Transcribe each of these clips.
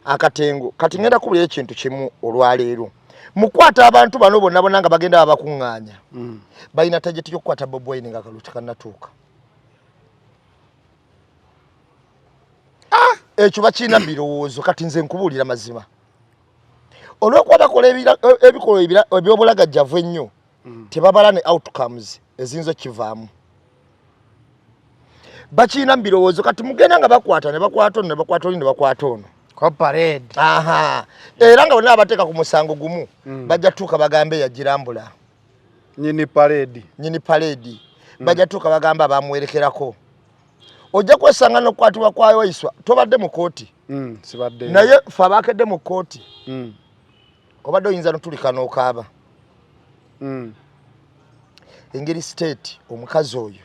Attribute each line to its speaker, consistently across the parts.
Speaker 1: Akatengo kati ngenda kubulira ekintu kimu olwaleero. Mukwata abantu bano bonna bonna nga bagenda babakuŋŋaanya. Balina target y'okukwata Bobi Wine nga akalulu tekannatuuka. Ekyo bakirina mu birowoozo. Kati nze nkubuulira mazima, olw'okuba bakola ebikolwa eby'obulagajjavu ennyo, tebabala ne outcomes eziyinza okukivaamu. Bakirina mu birowoozo. Kati mugenda nga bakwata ne bakwata ono ne bakwata oli ne bakwata ono. Aha, era nga bonna abateeka ku musango gumu, bajja tuuka bagambe yagirambula
Speaker 2: nyini parade.
Speaker 1: Nyini parade. Bajja tuuka bagamba abamuwerekerako. Ojja kwesanga n'okukwatibwa kwa Waiswa. Tobadde mu kooti?
Speaker 2: Sibadde.
Speaker 1: Naye fe abakedde mu kooti, obadde oyinza notulika n'okaaba. Engeri state omukazi oyo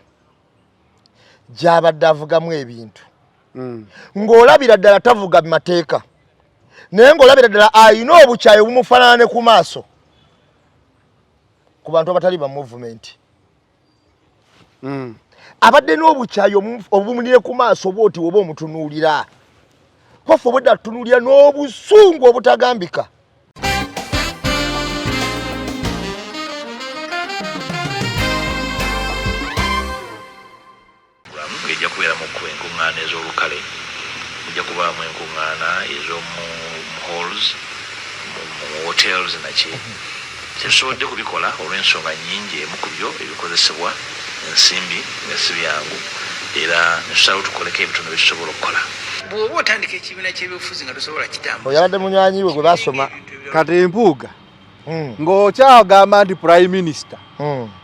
Speaker 1: gy'abadde avugamu ebintu, ng'olabira ddala tavuga mateeka, naye ng'olabira ddala ayina obukyayi obumufaanana ne ku maaso ku bantu abatali ba movement. Abadde n'obukyayi obumulire ku maaso bwoti, oba omutunuulira kwaffe obwedda atutunuulira n'obusungu obutagambika.
Speaker 3: Ejja kubeeramu enkuŋŋaana ez'olukale, mujja kubaamu enkuŋŋaana ez'omu halls, mu hotels naki. Tetusobodde kubikola olw'ensonga nnyingi, emu ku byo ebikozesebwa ensimbi nga si byangu, era ne tusalawo tukoleko ebitono bye tusobola okukola.
Speaker 4: Bw'oba otandika ekibiina ky'ebyobufuzi nga tosobola kitambuza.
Speaker 1: Oyabadde munywanyi we gwe basoma.
Speaker 2: Kati Mpuuga, ng'okyagamba nti prime minister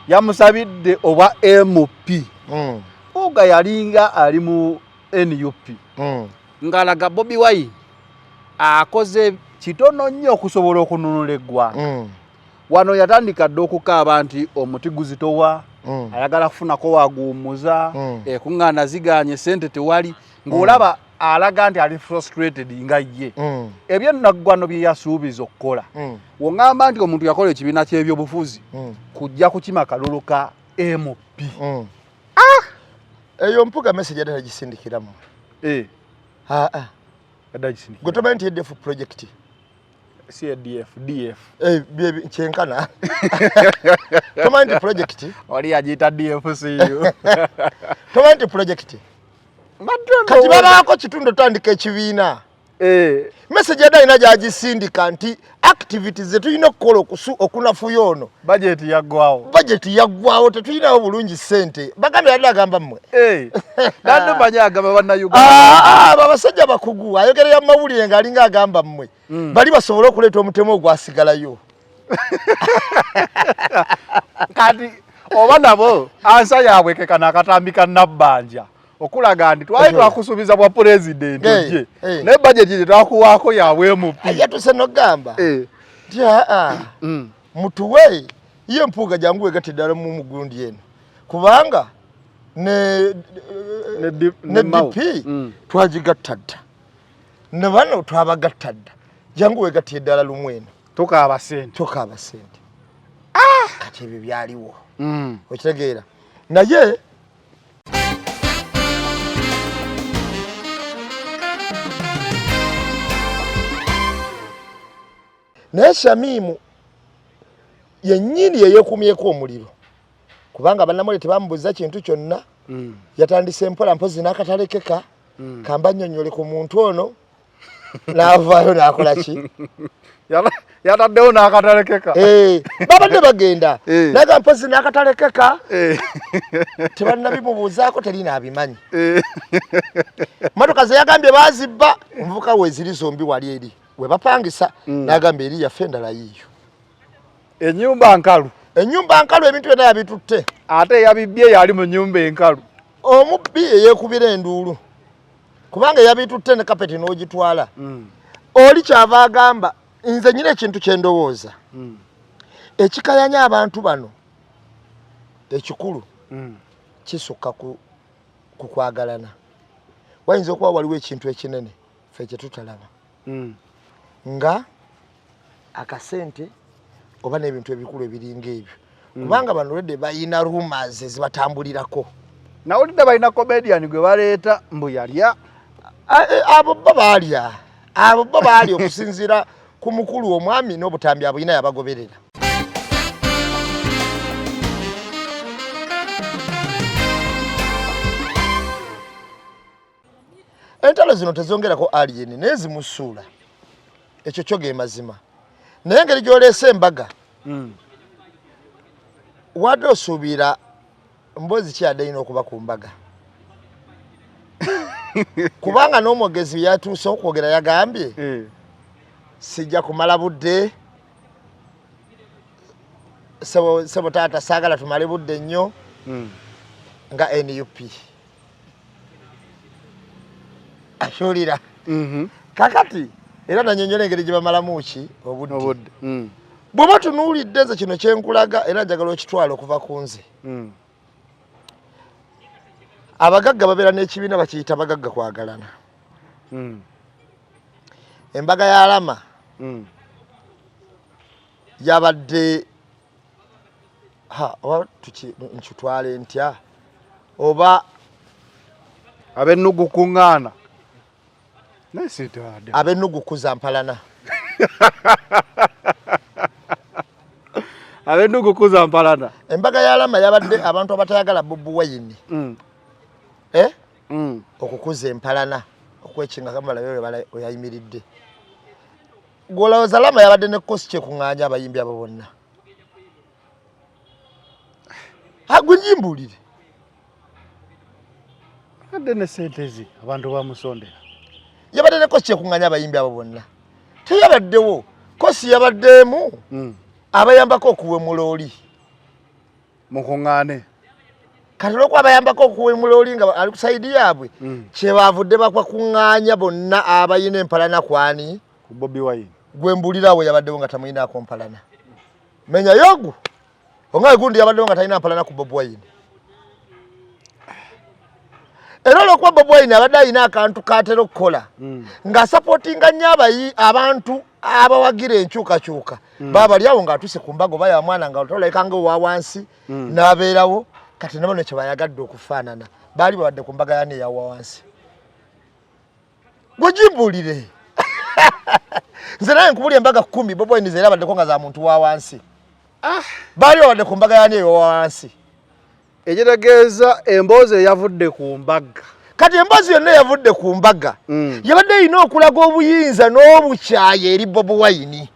Speaker 2: yamusabidde obwa MP, Mpuuga yalinga ali mu NUP, ng'alaga Bobi Wine akoze kitono nnyo okusobola okununula eggwanga. Wano yatandika dda okukaaba nti omuti guzitowa, ayagala kufunako waguwummuza, ekuŋŋaana ziganye, sente tewali, ng'olaba alaga nti ali frustrated nga ye. Ebyennaggwano bye yasuubiza okukola, woŋŋamba nti omuntu yakola ekibiina ky'ebyobufuzi kujja kukima kalulu ka MP.
Speaker 1: Eyo Mpuga message yadde tagisindikiramu. Aa.
Speaker 2: Yadde agisindikira.
Speaker 1: Gwe tomanyi nti ADF project?
Speaker 2: Si ADF, DF.
Speaker 1: Kyenkana tomanyi nti project
Speaker 2: Oli yagiyita DFCU.
Speaker 1: Tomanyi nti project kati babaako kitundu otandika ekibiina. Message yadde alina gyagisindika nti activities zetulina okukola okunafuya ono.
Speaker 2: Budget yaggwawo.
Speaker 1: Budget yaggwawo, tetulinawo bulungi ssente. Bagambye yadde agamba mmwe.
Speaker 2: Nandde manyi agamba bannayuganda.
Speaker 1: Ah, abo abasajja bakugu, ayogerera mu mawulire ng'alinga agamba mmwe. Bali basobole okuleeta omutemu ogwasigalayo.
Speaker 2: Kati oba nabo ansa yaabwe kekano akatambi ka Nabbanja okulaga nti twali twakusuubiza bwa pulezidenti ojje, naye budget gye twakuwaako yaabwe MP.
Speaker 1: Yatuse nogamba nti aa, mutuwe ye Mpuuga jangu wegatte ddala mu mugundi eno, kubanga ne
Speaker 2: ne
Speaker 1: ne
Speaker 2: Mao.
Speaker 1: DP twagigatta dda, ne bano twabagatta dda, jangu wegatte eddala lumu eno.
Speaker 2: Tokaaba sente.
Speaker 1: Tokaaba sente. Kati ebyo byaliwo. Okitegeera? Naye Shamimu yennyini yeyekumyeko omuliro, kubanga bannamawulire tebamubuuza kintu kyonna. Yatandise mpola mpozi n'akatalekeka. Kamba nnyonnyole ku muntu ono, n'avaayo n'akola ki?
Speaker 2: Yataddewo n'akatalekeka.
Speaker 1: Babadde bagenda naga mpozi n'akatalekeka. Tebannabimubuuzaako, terina abimanyi. Motoka ze yagambye baazibba, omuvuka we ziri zombi wali eri we bapangisa. N'agamba eri yaffe, endala yiiyo.
Speaker 2: Ennyumba nkalu.
Speaker 1: Ennyumba nkalu, ebintu byonna yabitutte.
Speaker 2: Ate eyabibye yali mu nnyumba enkalu.
Speaker 1: Omubbi eyeekubira enduulu, kubanga eyabitutte ne kapeti n'ogitwala. Oli kyava agamba nze nyina ekintu kye ndowooza ekikayanya abantu bano ekikulu kisukka ku kwagalana. Wayinza okuba waliwo ekintu ekinene ffe kye tutalaba, nga akasente oba n'ebintu ebikulu ebiringa ebyo, kubanga bano olwedde bayina rumors ezibatambulirako.
Speaker 2: Nawulidde balina comedian gwe baleeta mbu yalya.
Speaker 1: Abo bo baalya. Abo bo baali okusinziira ku mukulu omwami n'obutambi abulina yabagoberera. Entalo zino tezongerako alien naye zimusuula, ekyo kyo ge mazima. Naye engeri gy'oleese embaga, wadde osuubira mboozi ki yadde erina okuba ku mbaga? Kubanga n'omwogezi yatuuse okwogera yagambye, sijja kumala budde, sebo taata saagala tumale budde nnyo nga NUP. Akyulira. Kakati era nanyonyola engeri gye bamalamu ki obudde. Bw'oba tunuulidde nze kino kyenkulaga era njagala okitwala okuva ku nze. Abagagga babeera n'ekibiina bakiyita bagagga kwagalana. Embaga ya Lama yabadde oba nkitwale ntya oba
Speaker 2: ab'ennugu kuŋŋaana
Speaker 1: ab'ennugu kuza mpalana.
Speaker 2: Ab'ennugu kuza mpalana.
Speaker 1: Embaga ya Lama yabadde abantu abatayagala Bobi Wine okukuza empalana okwekinga kamala weyayimiridde. Gwolowooza Lama yabadde ne kosi kyekuŋŋaanya abayimbi abo bonna? Agwe nyimbulire.
Speaker 2: Adde ne sente ze abantu bamusondera.
Speaker 1: Yabadde ne kosi kyekuŋŋaanya abayimbi abo bonna? Teyabaddewo. Kosi yabaddeemu abayambako okuwemula oli.
Speaker 2: Mukuŋŋaane.
Speaker 1: Kati olwokuba abayambako okuwemula oli nga ali ku sayidi yaabwe, kyebavudde bakwakuŋŋaanya bonna abalina empalana kwani?
Speaker 2: Ku Bobi Wine.
Speaker 1: Gwe mbulirawo yabaddewo nga tamulinaako mpalana. Menya yogu. Ongaye gundi yabaddewo nga talina mpalana ku Bobi Wine. Era olwokuba Bobi Wine abadde alina akantu k'atera okukola, ng'asapootinga nnyo abantu abawagira enkyukakyuka, baba bali awo ng'atuuse ku mbaga oba ya mwana nga tolabika nga owa wansi, n'abeerawo. Kati nabo ne kye bayagadde okufaanana, baali babadde ku mbaga yani eyawa wansi. Gwe gimbuulire. Nze naye nkubulya embaga 10 Bobi Wine era abaddeko nga za muntu wa wansi. Baali babadde ku mbaga yani eyowa wansi.
Speaker 2: Ekitegeeza emboozi eyavudde ku mbaga.
Speaker 1: Kati emboozi yonna eyavudde ku mbaga yabadde erina okulaga obuyinza n'obukyayi eri Bobi Wine.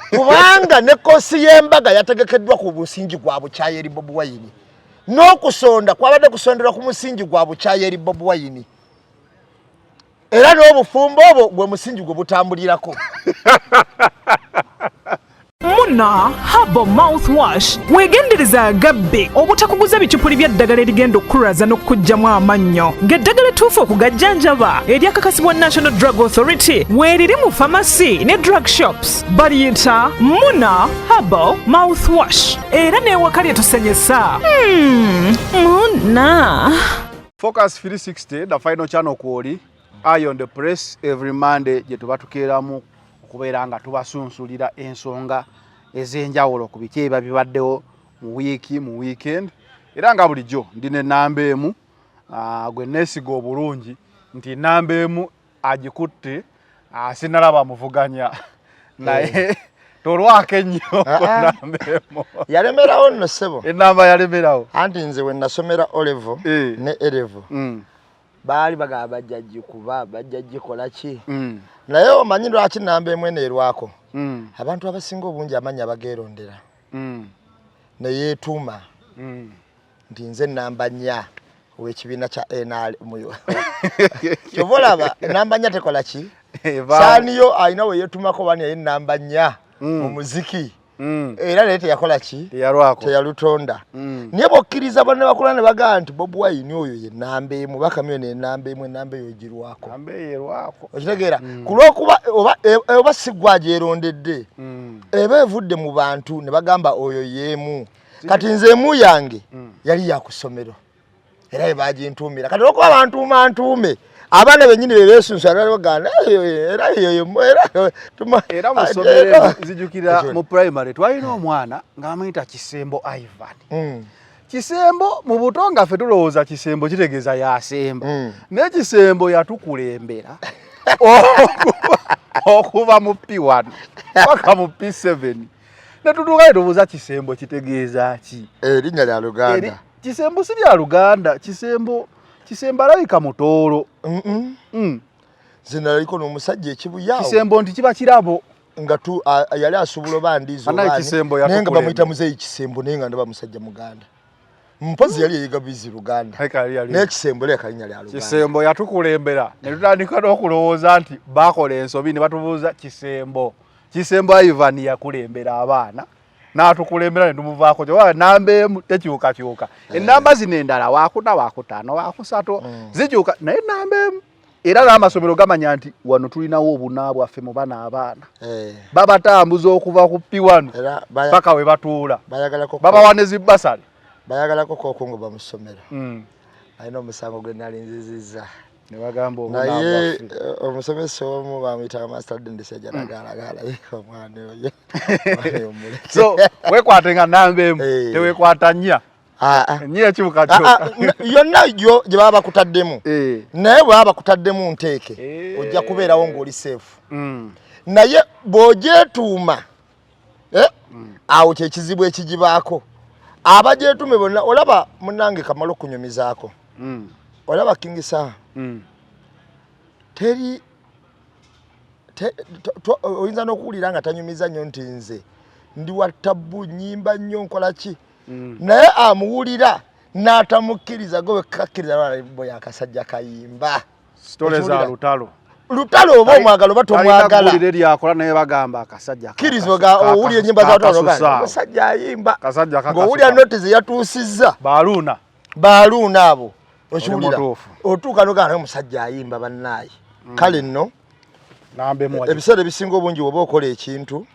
Speaker 1: Kubanga ne kosi y'embaga yategekeddwa ku musingi gwa bukyayi eri Bobi Wine. N'okusonda kwabadde kusonderwa ku musingi gwa bukyayi eri Bobi Wine. Era n'obufumbo obwo gwe musingi gwe butambulirako.
Speaker 5: Muna Herbal Mouthwash, weegendereza agabbe obutakuguza bicupuli bya ddagala erigenda okukulaza n'okukuggyamu amannyo, ng'eddagala ettuufu okugajjanjaba eryakakasibwa National Drug Authority weeriri mu famasi ne drug shops. Baliyita Muna Herbal Mouthwash era n'ewaka lye tusenyesa. Muna.
Speaker 2: Focus 360, the final channel kwoli Eye on the Press every Monday gye tuba tukeeramu okubeera nga tubasunsulira ensonga ez'enjawulo ku biki ebiba bibaddewo mu wiiki, mu weekend. Era nga bulijjo ndi ne namba emu, gwe neesiga obulungi nti namba emu agikutte, sinalaba muvuganya naye tolwako ennyo ku namba emu.
Speaker 1: Yalemerawo nno ssebo.
Speaker 2: Enamba yalemerawo.
Speaker 1: Anti nze we nasomera O level ne A level, baali bagamba bajja gikuba, bajja gikola ki. Naye omanyi lwaki namba emu eno erwako? Abantu abasinga obungi amannya bageerondera. Ne yeetuuma nti nze namba 4 ow'ekibiina kya NRM. Kyova olaba namba 4 tekola ki? Saaniyo alina we yeetumako bani naye namba 4 mu muziki. Era naye teyakola ki?
Speaker 2: Teyalwako.
Speaker 1: Teyalutonda. Naye bw'okkiriza banne bakola ne bagamba nti Bobi Wine oyo ye namba emu, Bakamyo ne namba emu, enamba eyo egirwako.
Speaker 2: Namba eyo erwako.
Speaker 1: Okitegeera? Ku lw'okuba oba si ggwe agyerondedde, eba evudde mu bantu ne bagamba oyo y'emu. Kati nze emu yange yali ya ku ssomero. Era ye bagintuumira. Kati olw'okuba bantuuma ntuume, abaana bennyini be beesunsa, era bagamba, era eyo ye mu, era tuma-
Speaker 2: Era mu ssomero nzijukira mu primary twalina omwana ng'amuyita Kisembo Ivan. Kisembo mu buto nga ffe tulowooza Kisembo kitegeeza yasemba. Naye Kisembo yatukulembera. Okuva mu P1 paka mu P7 netutuuka netubuuza, "Kisembo kitegeeza ki?"
Speaker 1: Erinnya lya Luganda.
Speaker 2: Kisembo si lya Luganda. Kisembo, Kisembo alabika Mutoolo.
Speaker 1: Nze naliko n'omusajja ekibuyaawo.
Speaker 2: Kisembo nti kiba kirabo.
Speaker 1: Nga tu yali asobola oba ndiizi.
Speaker 2: Anaye Kisembo
Speaker 1: naye nga
Speaker 2: yatukulembera.
Speaker 1: bamuyita Muzeeyi Kisembo, naye nga ndaba musajja Muganda, mpozi yali yeyiga bizi Luganda. Naye Kisembo leka linnya lya Luganda.
Speaker 2: Kisembo yatukulembera ne tutandika n'okulowooza nti bakola ensobi ne batubuuza Kisembo. Kisembo Ivan yakulembera abaana n'atukulembera ne tumuvaako. Kyoba namba emu tekyukakyuka. Enamba zino endala, wakuna, wakutaano, wakusatu, zikyuka, naye namba emu era n'amasomero gamanya nti wano tulinawo obuna bwaffe mu bana abaana babatambuza okuva ku P1
Speaker 1: Era
Speaker 2: paka we batuula.
Speaker 1: Bayagalako
Speaker 2: Babawa ne zibbasale.
Speaker 1: Bayagalako kokungu bamusomero. Alina omusango gwe nali nzizizza.
Speaker 2: Ne bagamba obuna
Speaker 1: Naye
Speaker 2: bwaffe.
Speaker 1: omusomesa omu bamuyitanga Master Dendis, yajalagaalagala omwana oyo, omwana oyo muleke.
Speaker 2: So wekwate nga namba emu. Tewekwata nnya.
Speaker 1: Ah, ah.
Speaker 2: Nnya ekibuka
Speaker 1: Ah,
Speaker 2: kyo.
Speaker 1: ah, yonna yo gye baba bakutaddemu. Naye bwe baba bakutaddemu nteeke, ojja kubeerawo ng'oli safe. Naye bw'ogyetuuma, awo kyekizibu ekigibaako. Abagyetuume bonna olaba munnange kamala okunyumizaako. Olaba King Saha, teri oyinza n'okuwulira nga tanyumiza nnyo nti nze ndi wa tabbu, nyimba nnyo, nkola ki, naye amuwulira n'atamukkiriza gwe wekakkiriza boy akasajja kayimba.
Speaker 2: Story za
Speaker 1: Okiwulira?
Speaker 2: lutalo.
Speaker 1: Lutalo, oba omwagala oba tomwagala.
Speaker 2: Talina lyakola naye bagamba akasajja
Speaker 1: Kkiriza owulira ennyimba za lutalo, omusajja ayimba.
Speaker 2: Kasajja kakasuka.
Speaker 1: Ng'owulira note ze yatuusizza.
Speaker 2: Baluuna.
Speaker 1: Baluuna abo, okiwulira?
Speaker 2: Mutuufu.
Speaker 1: Otuuka nogamba, "Naye omusajja ayimba bannaaye." Kale nno
Speaker 2: Namba emu
Speaker 1: ebiseera ebisinga obungi oba okola ekintu,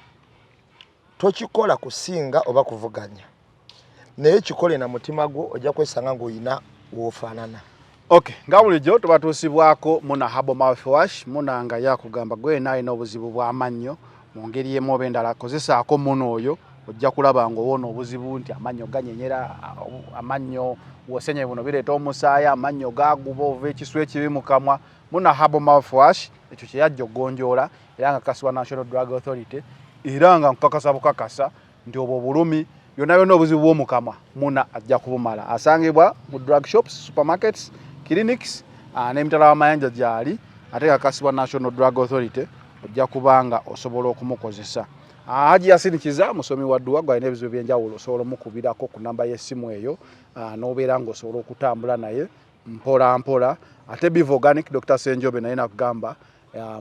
Speaker 1: tokikola kusinga oba kuvuganya, naye kikole na mutima gwo, ojja kwesanga ng'olina woofaanana.
Speaker 2: Okay, nga bulijjo tubatuusibwako Muna Herbal Mouthwash. Muna nga yakugamba gwe yena alina obuzibu bw'amannyo mu ngeri emu oba endala, kozesaako Muna oyo, ojja kulaba ng'owona obuzibu nti amannyo ganyenyera, amannyo wosenye buno bireeta omusaayi, amannyo gaguba, ova ekisu ekibi mu kamwa. Muna Herbal Mouthwash ekyo kyeyajja okugonjoola, era nga kakasibwa National Drug Authority, era nga nkukakasa bukakasa nti obwo obulumi byonna byonna, obuzibu bw'omukamwa, Muna ajja kubumala. Asangibwa mu drug shops, supermarkets, clinics n'emitala w'amayanja gyali, ate kakasibwa National Drug Authority, ojja kubanga osobola okumukozesa. Haji Yasin Kiza musomi wa dduwa, gwalina ebizibu ebyenjawulo, osobola omukubirako ku namba y'essimu eyo, n'obeera ng'osobola okutambula naye mpola mpola. Ate Biva Organic, Dr Senjobe naye nakugamba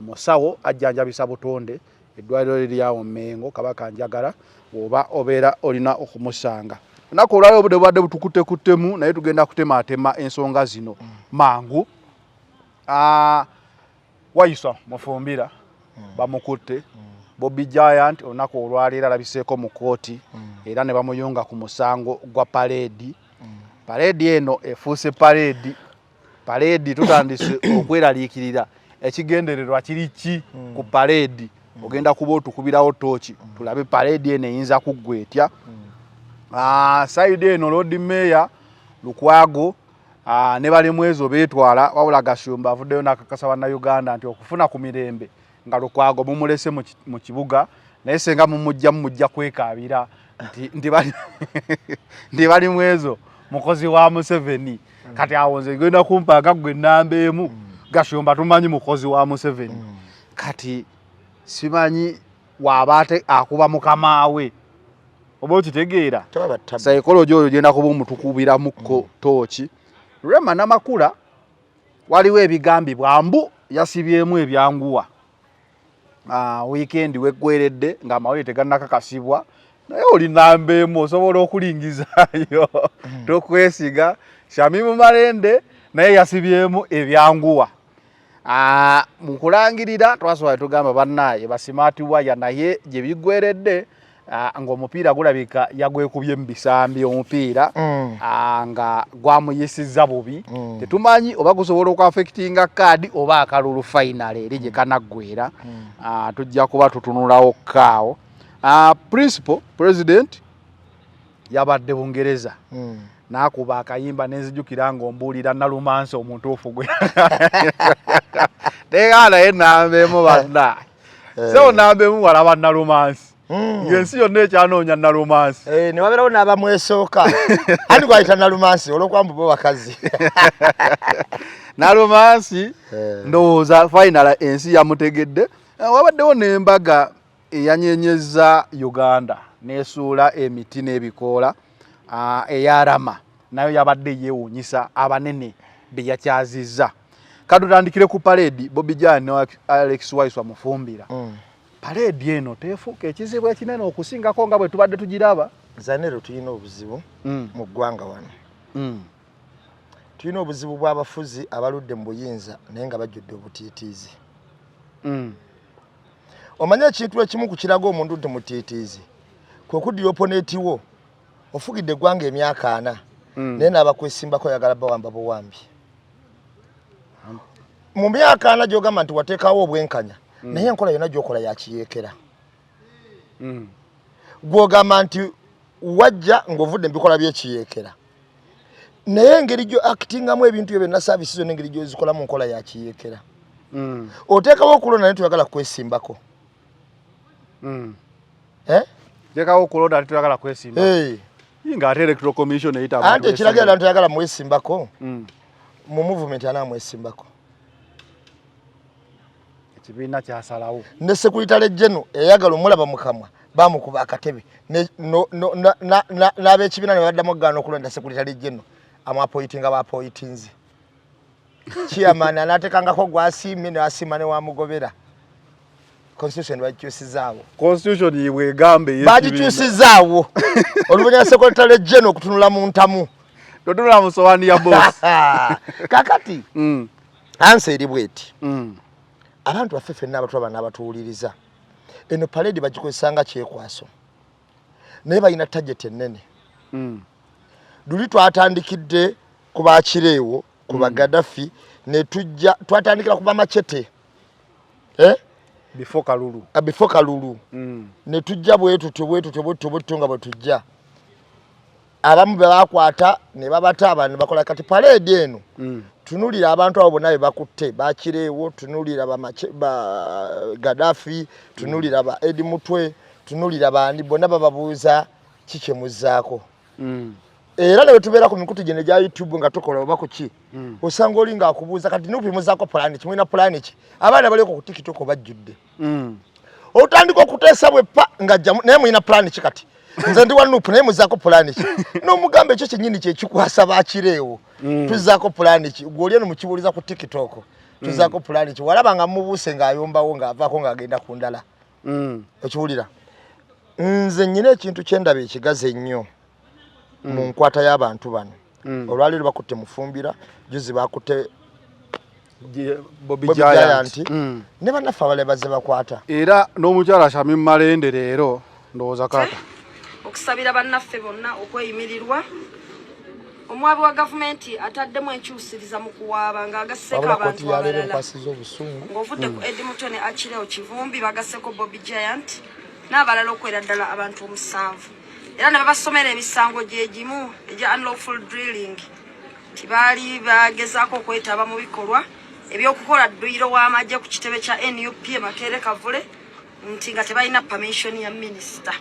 Speaker 2: musawo ajjanjabisa butonde, eddwaliro liryawo Mengo Kabaka Njagala, oba obeera olina okumusanga. Olunaku olwaliro obudde bubadde butukutekuttemu, naye tugenda kutemaatema ensonga zino mangu. Waiswa Mufumbira bamukutte. Bobby Giant olunaku olwaleero alabiseeko mu kooti, era ne bamuyunga ku musango gwa parade. Parade eno efuuse parade, parade tutandise okweraliikirira ekigendererwa kiri ki ku parade. Ogenda kuba otukubirawo tooki tulabe parade eno eyinza kuggwa etya. Side eno Lord Mayor Lukwago ne Balimwezo beetwala, wabula Gashumba avuddeyo n'akakasa Bannayuganda nti okufuna ku mirembe nga Lukwago mumulese mu kibuga, naye senga mumugjamu mujja kwekaabira nti Balimwezo mukozi wa Museveni. Kati awo nze genda kumpaaga gwe namba emu. Gashumba tumanyi mukozi wa Museveni, kati simanyi waaba ate akuba mukamaawe oba okitegeera.
Speaker 1: Tebaba tabu.
Speaker 2: Psychology oyo genda kuba omutukubiramuko tooki. Rema Namakula waliwo ebigambibwa mbu yasibyemu ebyanguwa weekend weggweredde ng'amawulire tegannakakasibwa, naye oli namba emu osobola okulingizayo tokwesiga. Shamimu Malende naye yasibyemu ebyanguwa. Mu kulangirira twasobola tugamba bannaaye basimaati waya, naye gye biggweredde ng'omupiira gulabika yagwekubye mu bisambi, omupiira nga gwamuyisizza bubi. Tetumanyi oba gusobola okuaffectinga kaadi oba akalulu final eri gye kanaggwera. Tujja kuba tutunulawo kaawo. Principal president yabadde Bungereza. N'akuba akayimba nenzijukira ng'ombuulira Nalumansi omutuufu gwe tegaa naye namba banna sebo namba emu walaba Nalumansi ng'ensi yonna ekyanoonya Nalumansi.
Speaker 1: Ne wabeerawo n'abamwesooka ani gwayita Nalumansi olw'okuba mbu bo bakazi.
Speaker 2: Nalumansi ndowooza final ensi yamutegedde. Wabaddewo n'embaga eyanyenyeza Uganda n'esuula emiti n'ebikoola eyarama nayo yabadde yeewuunyisa abanene be yakyazizza. Katutandikire ku parade Bobi Giant ne Alex Waiswa Mufumbira. Parade eno tefuuka ekizibu ekinene okusingako nga bwe tubadde tugiraba?
Speaker 1: Zanero tulina obuzibu mu ggwanga wano. Tulina obuzibu bw'abafuzi abaludde mu buyinza naye nga bajjudde obutiitiizi. Omanye ekintu ekimu ku kiraga omuntu nti mutiitiizi kwe kuddira opponent wo ofugidde eggwanga emyaka 4 naye n'abakwesimbako oyagala bawamba buwambi. Mu myaka 4 gy'ogamba nti wateekawo obwenkanya naye enkola yonna gy'okola yakiyeekera. Gw'ogamba nti wajja ng'ovudde mu bikolwa by'ekiyeekera naye engeri gyo actingamu ebintu ebyo byonna services zonna engeri gy'ozikolamu nkola yakiyeekera. Oteekawo okulonda naye toyagala kwesimbako.
Speaker 2: Teekawo okulonda ate toyagala kwesimbako. Nga ate Electoral Commission eyita abantu.
Speaker 1: Anti ekiragira ddala toyagala mwesimbako mu movement anaamwesimbako.
Speaker 2: Ekibiina kyasalawo.
Speaker 1: Ne Secretary General eyagala omulaba mu kamwa bamukuba akatebe n'ab'ekibiina ne baddamu okugaana okulonda Secretary General amwapoyitinga bapoyitinze. Chairman anaateekangako gw'asiimye n'asiima ne wamugobera. Constitution bagikyusizaawo.
Speaker 2: Constitution bw'egamba ey'ekibiina.
Speaker 1: Bagikyusizaawo. Oluvannyuma Secretary General okutunula mu ntamu.
Speaker 2: Totunula mu sowaani ya boss.
Speaker 1: Kakati ansa eri bweti. Abantu baffe ffenna abatulaba n'abatuwuliriza eno parade bagikozesa nga kyekwaso naye balina target ennene. Luli twatandikidde ku bakireewo ku Bagadafi ne tujja twatandikira ku bamachete
Speaker 2: before Kalulu.
Speaker 1: Before Kalulu. Ne tujja bwe tutyo bwe tutyo bwe tutyo bwe tutyo nga bwe tujja abamu be bakwata ne babata abantu bakola. Kati parade eno tunulira abantu abo bonna be bakutte bakireewo, tunulira ba Gaddafi, tunulira ba Eddie Mutwe, tunulira bandi bonna bababuuza kikyemuzaako. Era ne bwe tubeera ku mikutu gino egya YouTube nga tukola oba ku ki osanga oli ng'akubuuza kati NUP muzaako pulaani ki, mulina pulaani ki? Abaana baliko ku TikTok bajjudde. Otandika okuteesa bwe pa ng'ajja naye mulina pulaani ki kati? Nze ndi wa NUP naye muzaako pulaani ki? N'omugamba ekyo kyennyini kye kikwasa bakireewo. Tuzaako pulaani ki? Gwe oli eno mukibuuliza ku TikTok. Tuzaako pulaani ki? Walaba nga mubuuse ng'ayombawo ng'avaako ng'agenda ku ndala. Okiwulira? Nze nnyina ekintu kye ndaba ekigazi ennyo mu nkwata y'abantu bano. Olwaleero bakutte Mufumbira, juzi bakutte
Speaker 2: Bobby Giant
Speaker 1: ne bannaffe abalala bazze bakwata.
Speaker 2: Era n'omukyala Shamim Malende leero ndowooza kaka.
Speaker 6: Okusabira bannaffe bonna okweyimirirwa. Omwabi wa gavumenti ataddemu enkyusiriza mu kuwaaba ng'agasseeko abantu abalala. Ng'ovudde ku Eddie Mutwe ne Achileo Kivumbi bagasseko Bobby Giant n'abalala okwera ddala abantu 7. Era ne babasomera emisango gye gimu egya unlawful drilling. Tibaali bagezaako okwetaba mu bikolwa ebyokukola dduyiro w'amagye ku kitebe kya NUP e Makerere Kavule nti nga tebalina permission ya minisita.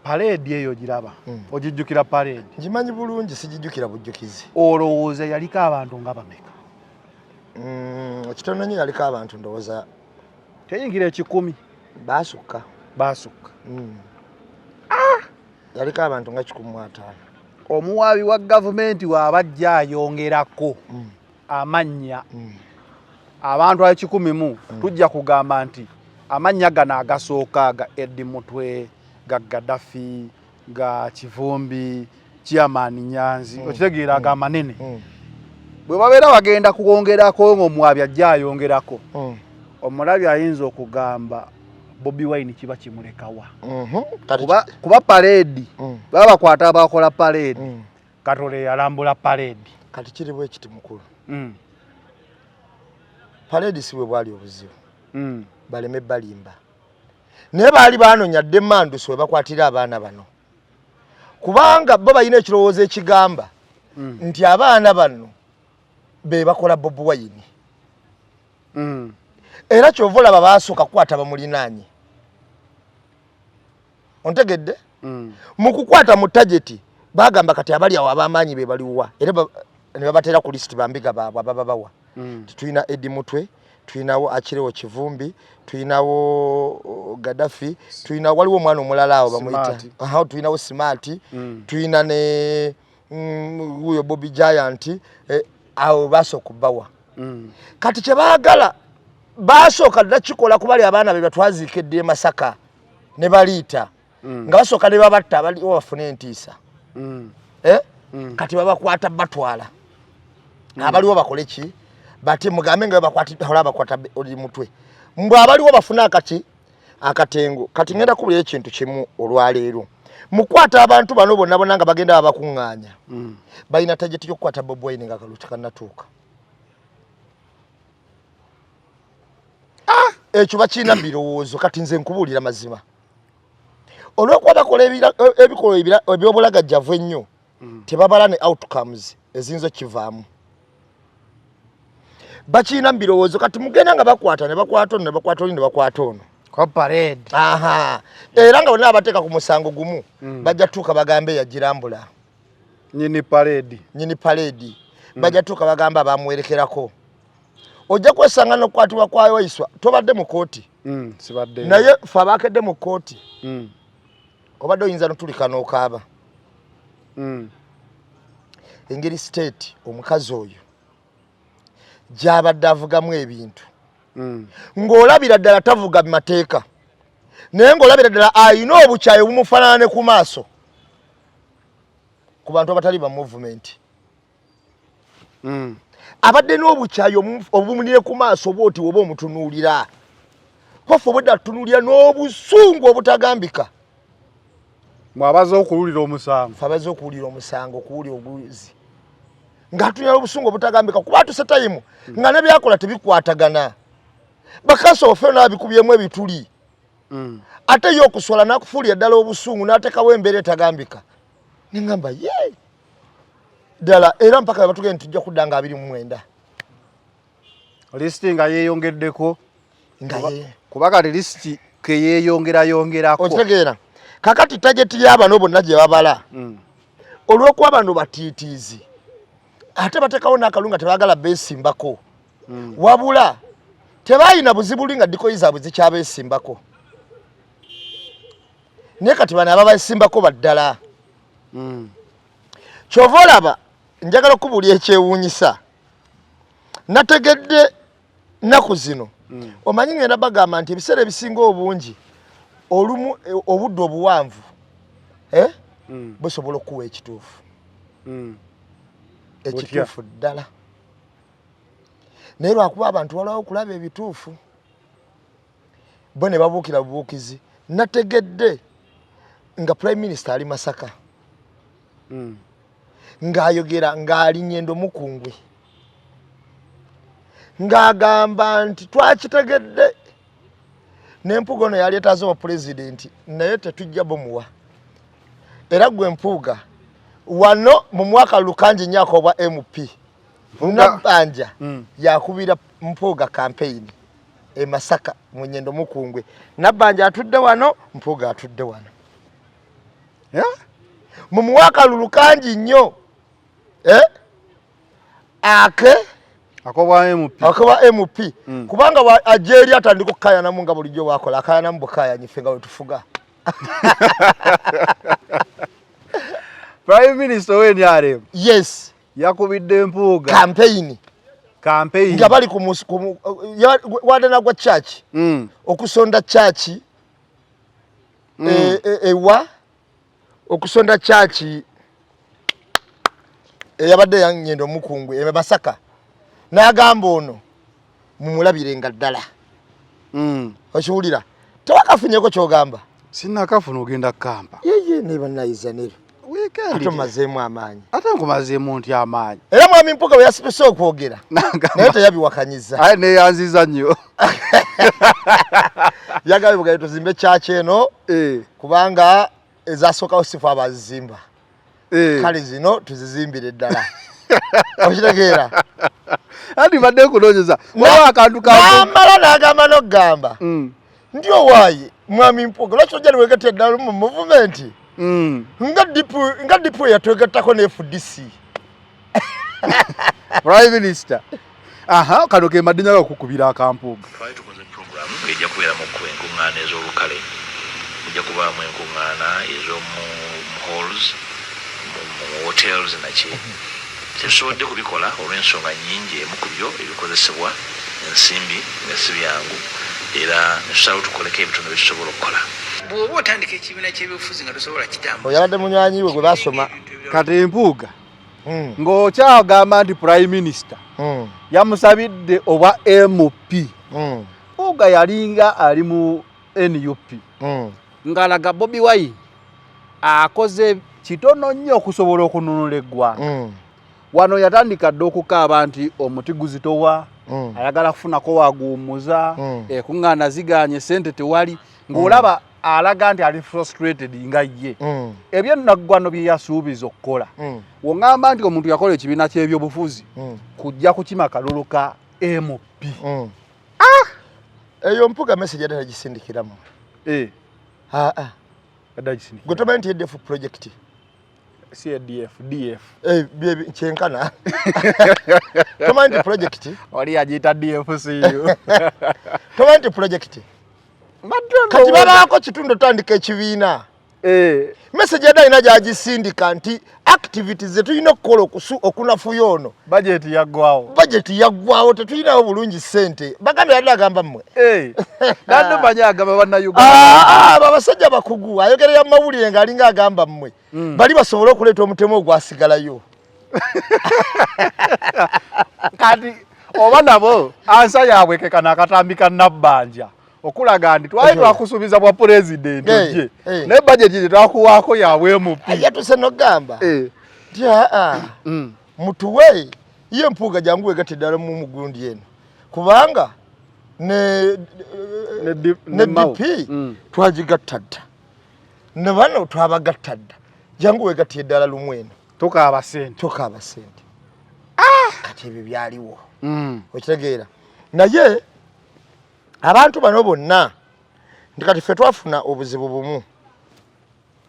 Speaker 2: Parade eyo giraba ogijjukira parade?
Speaker 1: Ngimanyi bulungi, sigijjukira bujjukizi.
Speaker 2: Olowooza yaliko abantu nga bameka?
Speaker 1: Ekitono nnyo yaliko abantu ndowooza
Speaker 2: teyingira 1,000.
Speaker 1: Baasukka.
Speaker 2: Baasukka.
Speaker 1: Yaliko abantu nga 150.
Speaker 2: Omuwaabi wa gavumenti w'abajja ayongerako amannya abantu 1,000 tujja kugamba nti amannya gano agasooka ga Eddie Mutwe, ga Gaddafi, ga Kivumbi, Chairman Nyanzi, okitegeera aga manene. Bwe babeera bagenda kwongerako ng'omwabi ajja ayongerako, omulabi ayinza okugamba Bobi Wine kiba kimulekawa. Kuba parade baba bakwata abakola parade, Katole yalambula parade.
Speaker 1: Kati kiri bwe kiti mukulu. Parade si bwe bwali obuzibu. Baleme balimba. Naye baali banoonya demands we bakwatira abaana bano. Kubanga bo balina ekirowoozo ekigamba Nti abaana bano be bakola Bobi Wine. Era kyova olaba baasooka kukwata bamulinaanye. Ontegedde? Mu kukwata mu target bagamba kati abali awo ab'amaanyi be baliwa, era ne babateera ku lisiti bambiga baabwe abababawa. Tulina Eddie Mutwe, tulinawo Akirewo Kivumbi, tulinawo Gaddafi, tulina waliwo omwana omulala awo bamuyita, tulinawo Smart, tulina ne wuyo Bobby Giant, awo basooka okubawa. Kati kye baagala basooka dda kikola kubali abaana be batwaziika edda e Masaka ne baliita, nga basooka ne babatta abaliwo bafune entiisa. Kati babakwata batwala abaliwo bakole ki? Bati mugambe nga bakwatidde bakwata oli Mutwe, mbwe abaliwo bafune akati akatengo. Kati ngenda kubulira ekintu kimu olwaleero, mukwata abantu bano bonna bonna nga bagenda babakuŋŋaanya, balina target y'okukwata Bobi Wine nga akalulu tekannatuuka. Ekyo bakirina mu birowoozo. Kati nze nkubuulira mazima, olw'okuba bakola ebikolwa eby'obulagajjavu ennyo, tebabala ne outcomes eziyinza okukivaamu. Bakirina mu birowoozo. Kati mugenda nga bakwata ne bakwata ono ne bakwata oli ne bakwata ono. Aha, era nga bonna babateeka ku musango gumu, bajja tuuka bagambe yagirambula
Speaker 2: nyini parade.
Speaker 1: Nyini parade. Bajja tuuka bagamba abamuwerekerako. Ojja kwesanga n'okukwatibwa kwa Waiswa. Tobadde mu kooti?
Speaker 2: Sibadde.
Speaker 1: Naye fe abakedde mu kooti, obadde oyinza notulika n'okaaba engeri state omukazi oyo gy'abadde avugamu ebintu, ng'olabira ddala tavuga mateeka, naye ng'olabira ddala ayina obukyayi obumufaanana ne ku maaso ku bantu abatali ba movement. Abadde n'obukyayi obumulire ku maaso bwoti, oba omutunuulira kwaffe obwedda atutunuulira n'obusungu obutagambika.
Speaker 2: Mwabaze okuwulira omusango.
Speaker 1: Fe abaze okuwulira omusango, okuwulira obuzi, ng'atunuulira obusungu obutagambika, kuba atuse time nga ne byakola tebikwatagana. Bakanso ofe n'abikubyemu ebituli, ate ye okuswala n'akufuulira ddala obusungu n'ateekawo embeera etagambika. Neŋŋamba ye ddala, era mpaka batugende nti tujja kudda nga 29.
Speaker 2: Lisiti nga yeeyongeddeko.
Speaker 1: Nga ye
Speaker 2: kuba kati lisiti keyeeyongerayongerako.
Speaker 1: Okitegeera? Kakati target y'abano bonna gye babala, olw'okuba bano batiitiizi ate bateekawo n'akalulu nga tebaagala beesimbako, wabula tebalina buzibu li nga decoy zaabwe zikyabeesimbako, naye kati bano ababesimbako baddala. Kyova olaba njagala okubuulya ekyewuunyisa nategedde nnaku zino. Omanyi ngenda bagamba nti ebiseera ebisinga obungi olumu obudde obuwanvu busobola okukuwa ekituufu, ekituufu ddala, naye lwakuba abantu waliwo okulaba ebituufu bo ne babuukira bubuukizi. Nategedde nga Prime Minister ali Masaka ng'ayogera ng'alinyendo mukungwe, ng'agamba nti twakitegedde n'Empuuga ono yali etaaze wa pulezidenti, naye tetujja bumuwa, era gwe Mpuuga wano mu mwaka lukangi nnyo ak'obwa MP. Nabbanja yakubira Mpuuga campaign e Masaka mu Nyendo Mukungwe. Nabbanja atudde wano, Mpuuga atudde wano. Mumuwa akalulu kangi nnyo, eh? Ake
Speaker 2: akobwa MP.
Speaker 1: Akobwa MP. Kubanga ajja eri atandika okukayanamu nga bulijjo wakola akayanamu bukayanyi, ffe nga wetufuga.
Speaker 2: Prime Minister we NRM.
Speaker 1: Yes.
Speaker 2: Yakubidde Mpuuga
Speaker 1: campaign.
Speaker 2: Campaign.
Speaker 1: Nga bali ku wadana gwa church, okusonda church, ewa okusonda church eyabadde yanyenda omukungwe e Masaka, n'agamba ono mumulabire nga ddala. Okiwulira? Tewakafunyeko kyogamba?
Speaker 2: Sinakafuna, ogenda kampa.
Speaker 1: Yeye ne banayiza nero.
Speaker 2: Weekend.
Speaker 1: Ate omazeemu amaanyi.
Speaker 2: Ate nkumazeemu nti amaanyi?
Speaker 1: Era mwami Mpuuga bwe yasituse okwogera, naye teyabiwakanyiza.
Speaker 2: Aye neyanziza nnyo.
Speaker 1: Yagambye bugaye tuzimbe kyaki eno, kubanga ezasookawo sifu abazizimba. Kale zino tuzizimbire ddala, okitegeera?
Speaker 2: Anti badde kunoonyeza waliwo akantu
Speaker 1: namala n'agamba n'okugamba ndi owaaye mwami Mpuuga, lwaki ojja niwegatta eddala mu movement nga DP yatwegattako ne FDC?
Speaker 2: Prime Minister, aha, kano ke mbadde njagala okukubira akampuuga.
Speaker 3: Twali tukoze program ng'ejja kubeeramu okukuba enkuŋŋaana ez'olukale, mujja kubaamu enkuŋŋaana ez'omu halls, mu hotels naki. Tetusobodde kubikola olw'ensonga nnyingi, emu ku byo ebikozesebwa ensimbi nga si byangu, era netusalawo tukoleko ebitono byetusobola okukola.
Speaker 4: Bw'oba otandika ekibiina ky'ebyobufuzi nga tosobola kitambuza,
Speaker 1: Oyabadde munywanyi we gwe basoma.
Speaker 2: Kati Mpuuga, ng'okyagamba nti Prime Minister yamusabidde obwa MP, Mpuuga yalinga ali mu NUP ng'alaga Bobi Wine akoze kitono nnyo okusobola okununula eggwanga. Wano yatandika dda okukaaba nti omuti guzitowa, ayagala kufunako waguwummuza. Ekuŋŋaana ziganye, sente tewali, ng'olaba alaga nti ali frustrated nga ye ebyennaggwano bye yasuubiza okukola. Woŋŋamba nti omuntu yakola ekibiina ky'ebyobufuzi kujja kukima kalulu ka MP.
Speaker 1: Eyo Mpuga message yadde tagisindikiramu. Aa.
Speaker 2: Yadde agisindikira.
Speaker 1: Gwe tomanyi nti ADF project?
Speaker 2: CADF, DF.
Speaker 1: Eh, kyenkana tomanyi nti project
Speaker 2: Oli yagiyita DFCU.
Speaker 1: Tomanyi nti project kati babaako kitundu otandika ekibiina. Message yadde alina gyagisindika nti activities zetulina okukola okunafuya ono.
Speaker 2: Budget yaggwawo.
Speaker 1: Budget yaggwawo, tetulinawo bulungi ssente, bagambye. Yadde agamba mmwe.
Speaker 2: Nadde manyi agamba bannayuganda.
Speaker 1: Ah, abo abasajja bakugu, ayogerera mu mawulire ng'alinga agamba mmwe bali basobole okuleeta omutemu ogwasigalayo.
Speaker 2: Kati oba nabo answer yaabwe kekano akatambi ka Nabbanja okulaga nti twali twakusuubiza bwa pulezidenti ojje, naye budget gye twakuwaako yaabwe MP.
Speaker 1: Yatuse nogamba nti aa, mutuwe ye Mpuuga, jangu wegatte ddala mu mugundi eno, kubanga ne
Speaker 2: ne
Speaker 1: ne
Speaker 2: Mao.
Speaker 1: DP twagigatta dda, ne bano twabagatta dda, jangu wegatte eddala lumu eno.
Speaker 2: Tukaaba sente.
Speaker 1: Tokaaba sente. Kati ebyo byaliwo, okitegeera? Naye abantu bano bonna nti kati ffe twafuna obuzibu bumu,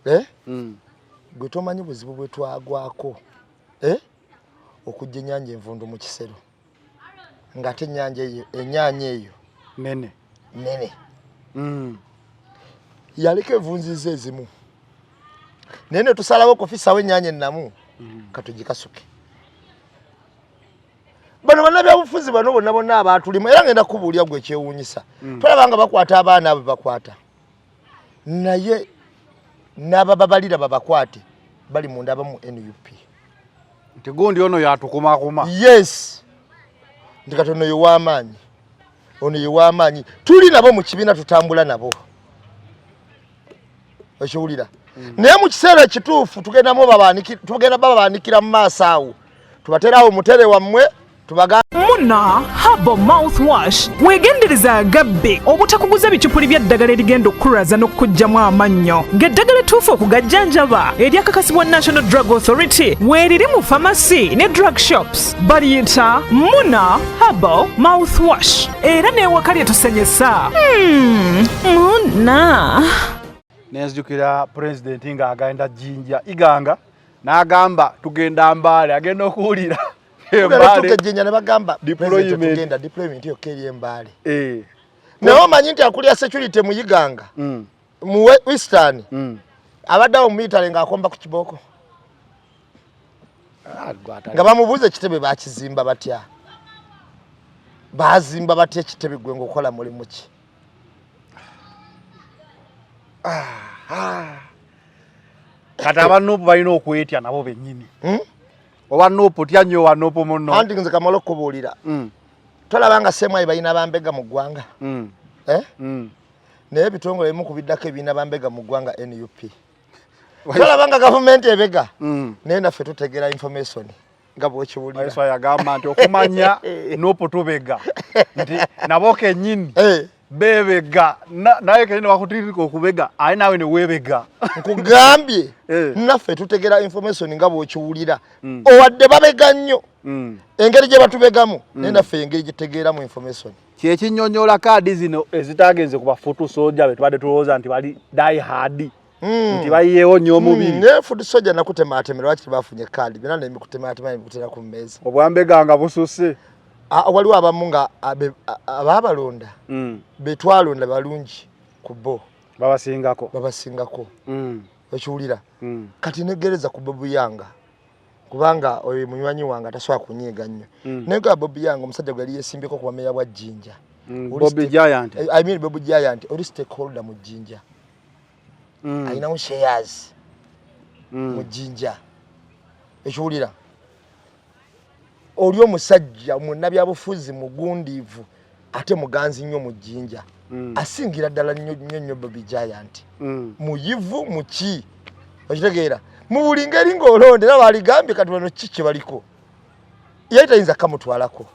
Speaker 1: eh? Gwe tomanyi buzibu bwe twagwako, eh? Okujja ennyanja envundu mu kisero, ng'ate ennyanja eyo, ennyanja eyo
Speaker 2: nene.
Speaker 1: Nene. Yaliko evunziza ezimu, naye ne tusalawo okufisawo ennyanja ennamu katugikasuke. Bano bannabyabufuzi bano bonna bonna abaatulimu, era ngenda kubuulya gwe ekyewuunyisa, tolaba nga bakwata abaana abo bakwata, naye n'abababalira babakwate bali munda abamu NUP.
Speaker 2: Nti gundi ono yatukumakuma.
Speaker 1: Yes, nti kati ono ye w'amaanyi, ono ye w'amaanyi, tuli nabo mu kibiina, tutambula nabo, okiwulira? Naye mu kiseera ekituufu tugenda babaanikira mu maaso awo, tubateerawo omutere wammwe, tubaga.
Speaker 5: Muna Herbal Mouthwash, weegendereza agabbe obutakuguza bicupuli by'eddagala erigenda okukulwaza n'okukuggyamu amannyo, ng'eddagala ettuufu okugajjanjaba eryakakasibwa National Drug Authority weeriri mu famasi ne drug shops. Baliyita Muna Herbal Mouthwash, era n'ewaka lye tusenyesa. Muna.
Speaker 2: Nenzijukira pulezidenti ng'agenda Jjinja, Iganga, n'agamba tugenda Mbaale, agenda okuwulira
Speaker 1: Embaale Ejjinja ne bagamba
Speaker 2: Deployment.
Speaker 1: tugenda deployment yokka eri Embaale. Naye omanyi nti akulira security mu Iganga, mu Western, abadde awo mu military ng'akomba ku kibooko,
Speaker 2: Ah,
Speaker 1: nga bamubuuza ekitebe bakizimba batya, bazimba batya ekitebe, gwe ngaokola mulimu ki?
Speaker 2: Kati abanuupu balina okwetya nabo bennyini.
Speaker 1: Hmm?
Speaker 2: Owa NUP tya nnyo owa NUP muno.
Speaker 1: Anti nze kamala okubuulira, tolaba nga semwayi balina bambega mu ggwanga? Eh? Naye ebitongole ebimu ku biddako ebirina bambega mu ggwanga NUP. Tolaba nga gavumenti ebega? Naye naffe tutegera information nga bwekiwulira.
Speaker 2: Waiswa yagamba nti okumanya NUP tubega, nti nabo kennyini.
Speaker 1: Eh.
Speaker 2: Bebega naye kenyini wakutiririka okubega aye naawe ne weebega.
Speaker 1: Nkugambye
Speaker 2: Eh.
Speaker 1: naffe tutegera information nga bw'okiwulira. Owadde babega nnyo engeri gye batubegamu, naye naffe engeri gye tutegeeramu information.
Speaker 2: Kyekinyonyola kaadi zino ezitagenze ku bafutu soja be tubadde tulowooza nti bali die hard, nti bayiyeewo nnyo omubiri.
Speaker 1: Naye foot soldier nakutemaatema, lwaki tebafunye kaadi? Byonna nemikutematema nebikutera ku mmeeza.
Speaker 2: Obwambega nga bususse.
Speaker 1: Waliwo abamu nga abaabalonda betwalonda balungi ku bo.
Speaker 2: Babasingako.
Speaker 1: Babasingako. Okiwulira? Kati negereza ku Bobi Young, kubanga oyo munywanyi wange atasobola kunyiiga nnyo. Naye nga Bobi Young omusajja gwe yali yesimbyeko ku bameeya bwa Jinja.
Speaker 2: Bobby Giant.
Speaker 1: I mean Bobi Giant, oli stakeholder mu Jinja. Alinawo shares mu Jinja. Ekiwulira? Oli omusajja munnabyabufuzi mugundiivu ate muganzi nnyo mu Jinja. Asingira ddala nnyo nnyo nnyo Bobi Giant. Muyivu muki? Okitegeera? Mu buli ngeri ng'olonda era baligambye kati bano ki kye baliko. Yali tayinza kamutwalako.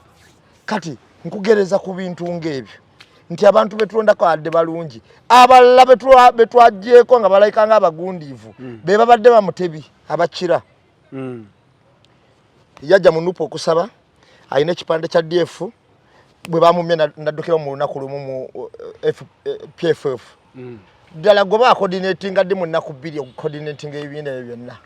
Speaker 1: Kati nkugereza ku bintu ng'ebyo nti abantu betulondako adde balungi, abalala betwagyeko nga balayika ng'abagundiivu be babadde bamutebi abakira. Yajja mu NUP okusaba, alina ekipande kya DF, bwe bamumye naddukira mu lunaku lumu mu PFF. Ddala gwe bacoordinatinga ddi mu nnaku 2 okucoordinatinga ebibiina ebyo byonna?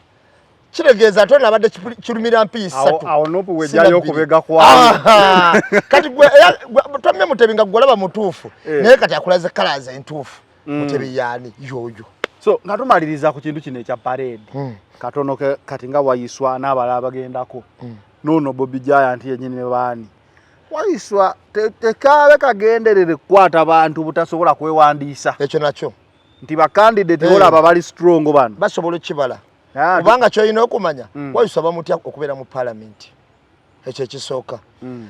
Speaker 1: Kitegeeza ate ono abadde kirumira mpiyi ssatu.
Speaker 2: Awo NUP
Speaker 1: Sina
Speaker 2: wejjayo
Speaker 1: bbiri.
Speaker 2: okubega kwayo.
Speaker 1: Aha! Kati gwe, era, gwe, tomye Mutebi nga gwe olaba mutuufu. Naye kati akulaze colours entuufu. Mutebi yaani yoyo.
Speaker 2: So nga tumaliriza ku kintu kino ekya parade, katono kati nga Waiswa n'abalala bagendako, noono Bobi Giant yennyini ne baani Waiswa tekaabe kagenderere kukwata bantu butasobola kwewandiisa.
Speaker 1: Ekyo nakyo.
Speaker 2: Nti bakandidate olaba bali strong bano.
Speaker 1: Basobola okukibala. Kubanga ky'olina okumanya, Waiswa bamutya okubeera mu parliament. Ekyo ekisooka.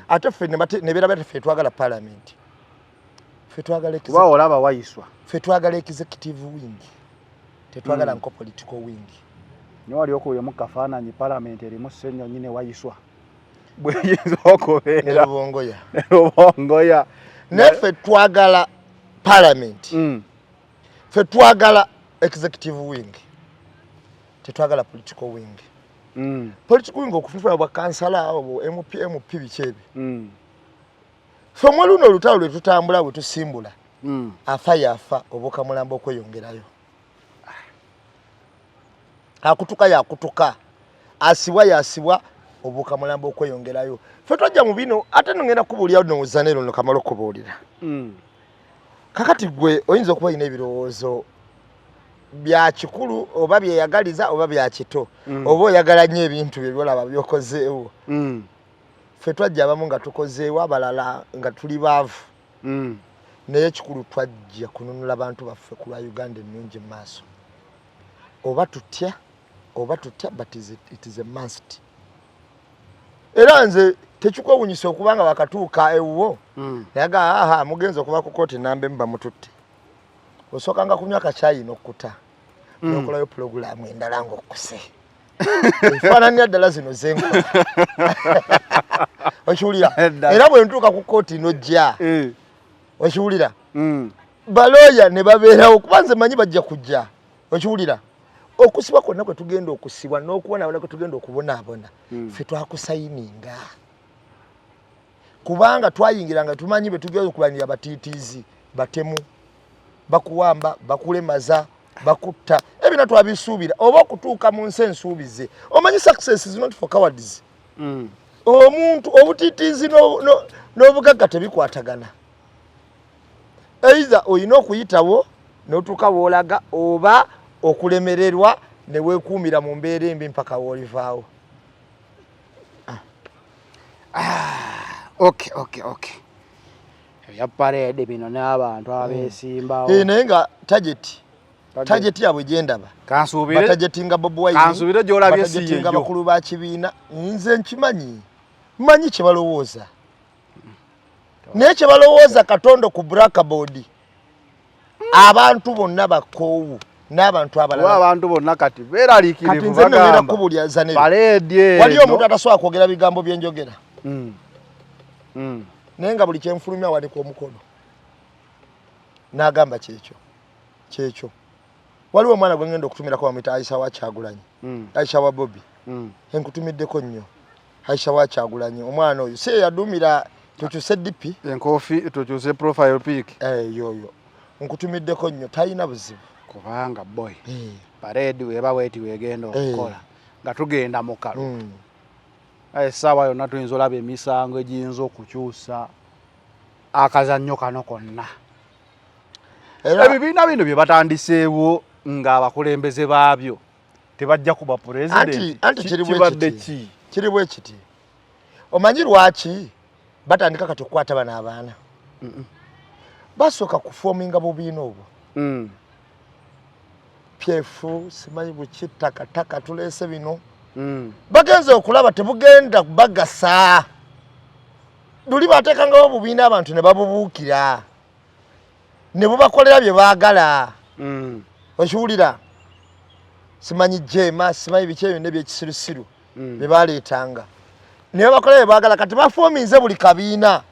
Speaker 1: Ate ffe ne beera bati ffe twagala parliament. Ffe twagala
Speaker 2: Kuba olaba Waiswa.
Speaker 1: Ffe twagala executive wing. Tetwagala nko political wing.
Speaker 2: Naye wali okubye kafaananyi parliament erimu Ssenyonyi ne Waiswa. Bweyinza okubeera.
Speaker 1: Ne Rubongoya.
Speaker 2: Ne Rubongoya.
Speaker 1: Naye ffe twagala parliament. Ffe twagala executive wing. Tetwagala political wing. Political wing okufuna bwa kansala obwo MP, MP biki ebyo. Ffe mwe luno olutalo lwe tutambula bwe tusimbula. Afa yafa obuuka mulambo okweyongerayo. Akutuka yakutuka. Asibwa yasibwa obuuka mulambo okweyongerayo. Ffe twajja mu bino ate nno ngenda kubuulira nno Zanero nno kamala okubuulira. Kakati gwe oyinza okuba olina ebirowoozo bya kikulu oba byeyagaliza oba bya kito. Oba oyagala nnyo ebintu bye byolaba by'okozeewo. Ffe twajja abamu nga tukozeewo, abalala nga tuli baavu. Naye ekikulu twajja kununula bantu baffe ku lwa Uganda ennungi mu maaso. Oba tutya, oba tutya, but it is a must. Era nze tekikwewuunyisa okuba nga wakatuuka ewuwo. Naye ga, aha, mugenze okuva ku kooti namba emu bamututte. Osookanga kunywa kacaayi n'okkuta. N'okolayo pulogulaamu endala ng'okkuse. Efaananira ddala zino zenkola. Okiwulira?
Speaker 2: Edda.
Speaker 1: Era bwe ntuuka ku kooti n'ojja. Okiwulira? Balooya ne babeerawo kuba nze mmanyi bajja kujja. Okiwulira? Okusibwa kwonna kwe tugenda okusibwa n'okubonaabona kwe tugenda okubonaabona, ffe twakusayininga. Kubanga twayingira nga tumanyi be tugenda okulwanirira batiitiizi, batemu, bakuwamba, bakulemaza, bakutta. Ebyo twabisuubira oba okutuuka mu nsi ensuubize. Omanyi success is not for cowards. Omuntu obutiitiizi n'obugagga tebikwatagana. Either olina okuyitawo n'otuuka w'olaga oba okulemererwa ne weekuumira mu mbeera embi mpaka w'olivaawo.
Speaker 2: Okay, okay, okay. Ebya parade bino n'abantu abeesimbawo.
Speaker 1: Naye nga target yaabwe gye ndaba.
Speaker 2: Kansuubire.
Speaker 1: Batargetinga Bobi Wine.
Speaker 2: Kansuubire gy'olabye si
Speaker 1: Batargetinga
Speaker 2: yeeyo.
Speaker 1: bakulu ba kibiina. Nze nkimanyi. Mmanyi kye balowooza. Naye kye balowooza katondo ku blackboard. Abantu bonna bakoowu n'abantu abalala.
Speaker 2: Kuba abantu bonna kati beeraliikirivu
Speaker 1: Kati nze nno ngenda
Speaker 2: bagamba.
Speaker 1: kubuulira Zanero.
Speaker 2: Parade eno.
Speaker 1: Waliyo omuntu atasobola kwogera bigambo bye njogera. Naye nga buli kye nfulumya awanika omukono. N'agamba kyekyo kyekyo. Waliwo omwana gwe ngenda okutumirako, bamuyita Aisha wa Kyagulanyi. Aisha wa Bobi. Enkutumiddeko nnyo, Aisha wa Kyagulanyi. Omwana oyo si yeyaduumira Tukyuse DP?
Speaker 2: Enkofi tukyuse profile pic.
Speaker 1: Eh, yoyo nkutumiddeko nnyo, talina buzibu.
Speaker 2: Kubanga boy, parade weba weti wegenda okukola nga tugenda mu kalulu. Essaawa yonna tuyinza olaba emisango egiyinza okukyusa akazannyo kano konna. Ebibiina bino bye batandiseewo ng'abakulembeze baabyo tebajja kuba pulezidenti.
Speaker 1: Anti kiri bwe kiti, kiri bwe kiti. Omanyi lwaki batandika kati okukwata bano abaana? Basooka kuforminga bubiina obwo. PF simanyi buki, takataka tuleese bino. Bagenze okulaba tebugenda bagasa. Luli bateekangawo obubiina, abantu ne babubuukira ne bubakolera bye baagala. Okiwulira? Simanyi jema, simanyi biki ebyo nebyekisirusiru bye baleetanga ne babakolera bye baagala. Kati baforminze buli kabiina.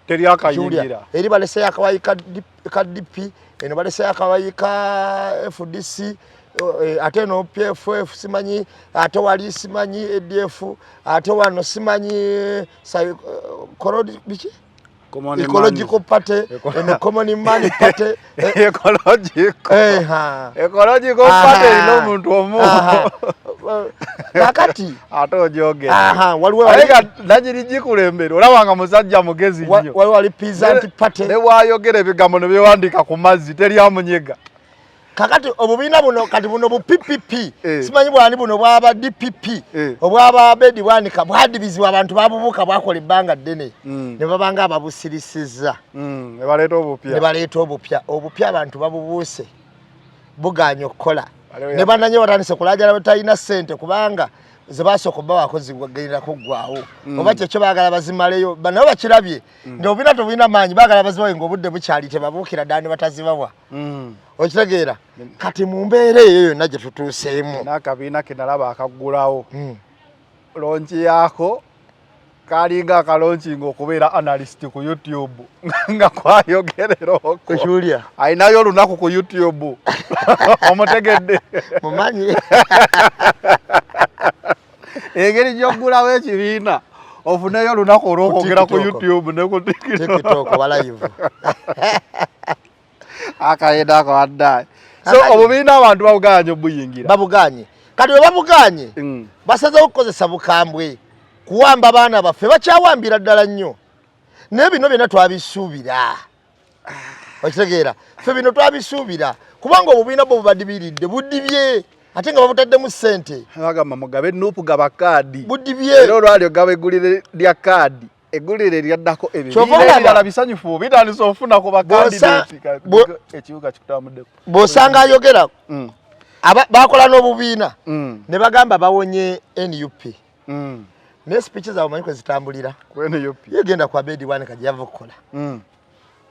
Speaker 2: Teri akayingira.
Speaker 1: Eri baleseyo akawayi ka DP, eno baleseyo akawayi ka FDC, ate eno PFF simanyi, ate wali simanyi ADF, ate wano simanyi biki, Ecological Party, eno Common Man Party.
Speaker 2: Ecological Ecological Party erina omuntu omu.
Speaker 1: Kakati
Speaker 2: ate ojogera
Speaker 1: waliwo
Speaker 2: nanyini gikulembera, olaba nga musajja mugezi nnyo.
Speaker 1: Waliwo wali Peasant Party.
Speaker 2: Ne bwayogera ebigambo ne byewandiika ku mazzi, teri amunyega.
Speaker 1: Kakati obubiina buno, kati buno bu PPP, simanyi bwani buno bwaba DPP, obwaba Abedi Bwanika, bwadibizibwa abantu babubuuka, bwakola ebbanga ddene. Ne babanga ababusirisizza.
Speaker 2: Ne baleeta obupya.
Speaker 1: Ne baleeta obupya. Obupya abantu babubuuse, buganye okukola. Ne bananye batandise kulajana batalina ssente, kubanga ze basooka obbawaako zigenda kuggwawo. Oba kyekyo baagala bazimaleyo, nabo bakirabye nti obubina tebulina maanyi, baagala bazibawe ng'obudde bukyali, tebabuukira ddala ne batazibawa. Okitegeera? Kati mu mbeera eyo yonna gye tutuuseemu,
Speaker 2: N'akabiina ke nalaba akaggulawo, launch yaako kalinga akalaunchinga okubeera analyst ku YouTube nga kwayogerera okwo.
Speaker 1: Okiwulira?
Speaker 2: Alinayo olunaku ku YouTube, omutegedde?
Speaker 1: Mumanyi.
Speaker 2: Engeri gy'oggulawo ekibiina, ofuneyo olunaku olw'okwogera ku YouTube ne ku
Speaker 1: TikTok oba live.
Speaker 2: Akayenda ako addaye. So obubiina abantu babuganye obuyingira.
Speaker 1: Babuganye. Kati bwe babuganye, basazeho okukozesa bukambwe kuwamba baana baffe. Bakyawambira ddala nnyo, naye bino byonna twabisuubira. Okitegeera? Ffe bino twabisuubira, kubanga obubiina bwo bubadibiridde, budibye, ate nga babutaddemu ssente.
Speaker 2: Bagamba mugabe NUP, gaba kaadi.
Speaker 1: Budibye.
Speaker 2: Era olwali ogaba eggulire lya kaadi, eggulire eryaddako,
Speaker 1: Kyova
Speaker 2: ebibiina
Speaker 1: olaba-
Speaker 2: ebirala bisanyufu bitandise ofuna ku bakandidate. Ekibuga kikutambuddeko.
Speaker 1: Bw'osanga ayogera, bakola n'obubiina ne bagamba bawonye NUP, naye speech zaabwe manyi kwe zitambulira.
Speaker 2: Ku NUP.
Speaker 1: Yegenda ku Abedi Bwanika gye yava okukola,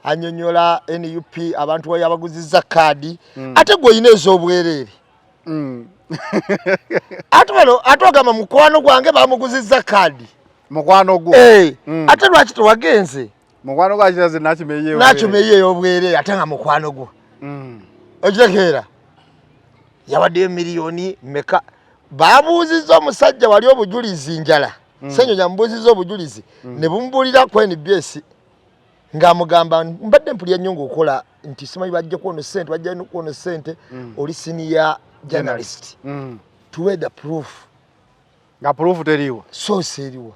Speaker 1: anyonyola NUP, abantu wayo abaguzizza kaadi, ate gwe olina ez'obwereere. Ate bano, ate ogamba mukwano gwange bamuguzizza kaadi.
Speaker 2: Mukwano gwo.
Speaker 1: Eh, ate lwaki tewagenze?
Speaker 2: Mukwano gwa kiraze nakimeye.
Speaker 1: Nakimeye ey'obwereere, ate nga mukwano gwo. Okitegeera? Yawaddeyo miliyoni meka? Babuuzizza omusajja wali obujulizi, njala Ssenyonyi amubuuzizza obujulizi ne bumubuulira ku NBS ng'amugamba, mbadde mpulira nnyo ng'okola nti simanyi bajja kuwono ssente, bajja kuwono ssente, oli senior journalist, tuwe the proof.
Speaker 2: Nga proof teriiwo.
Speaker 1: Source eriwa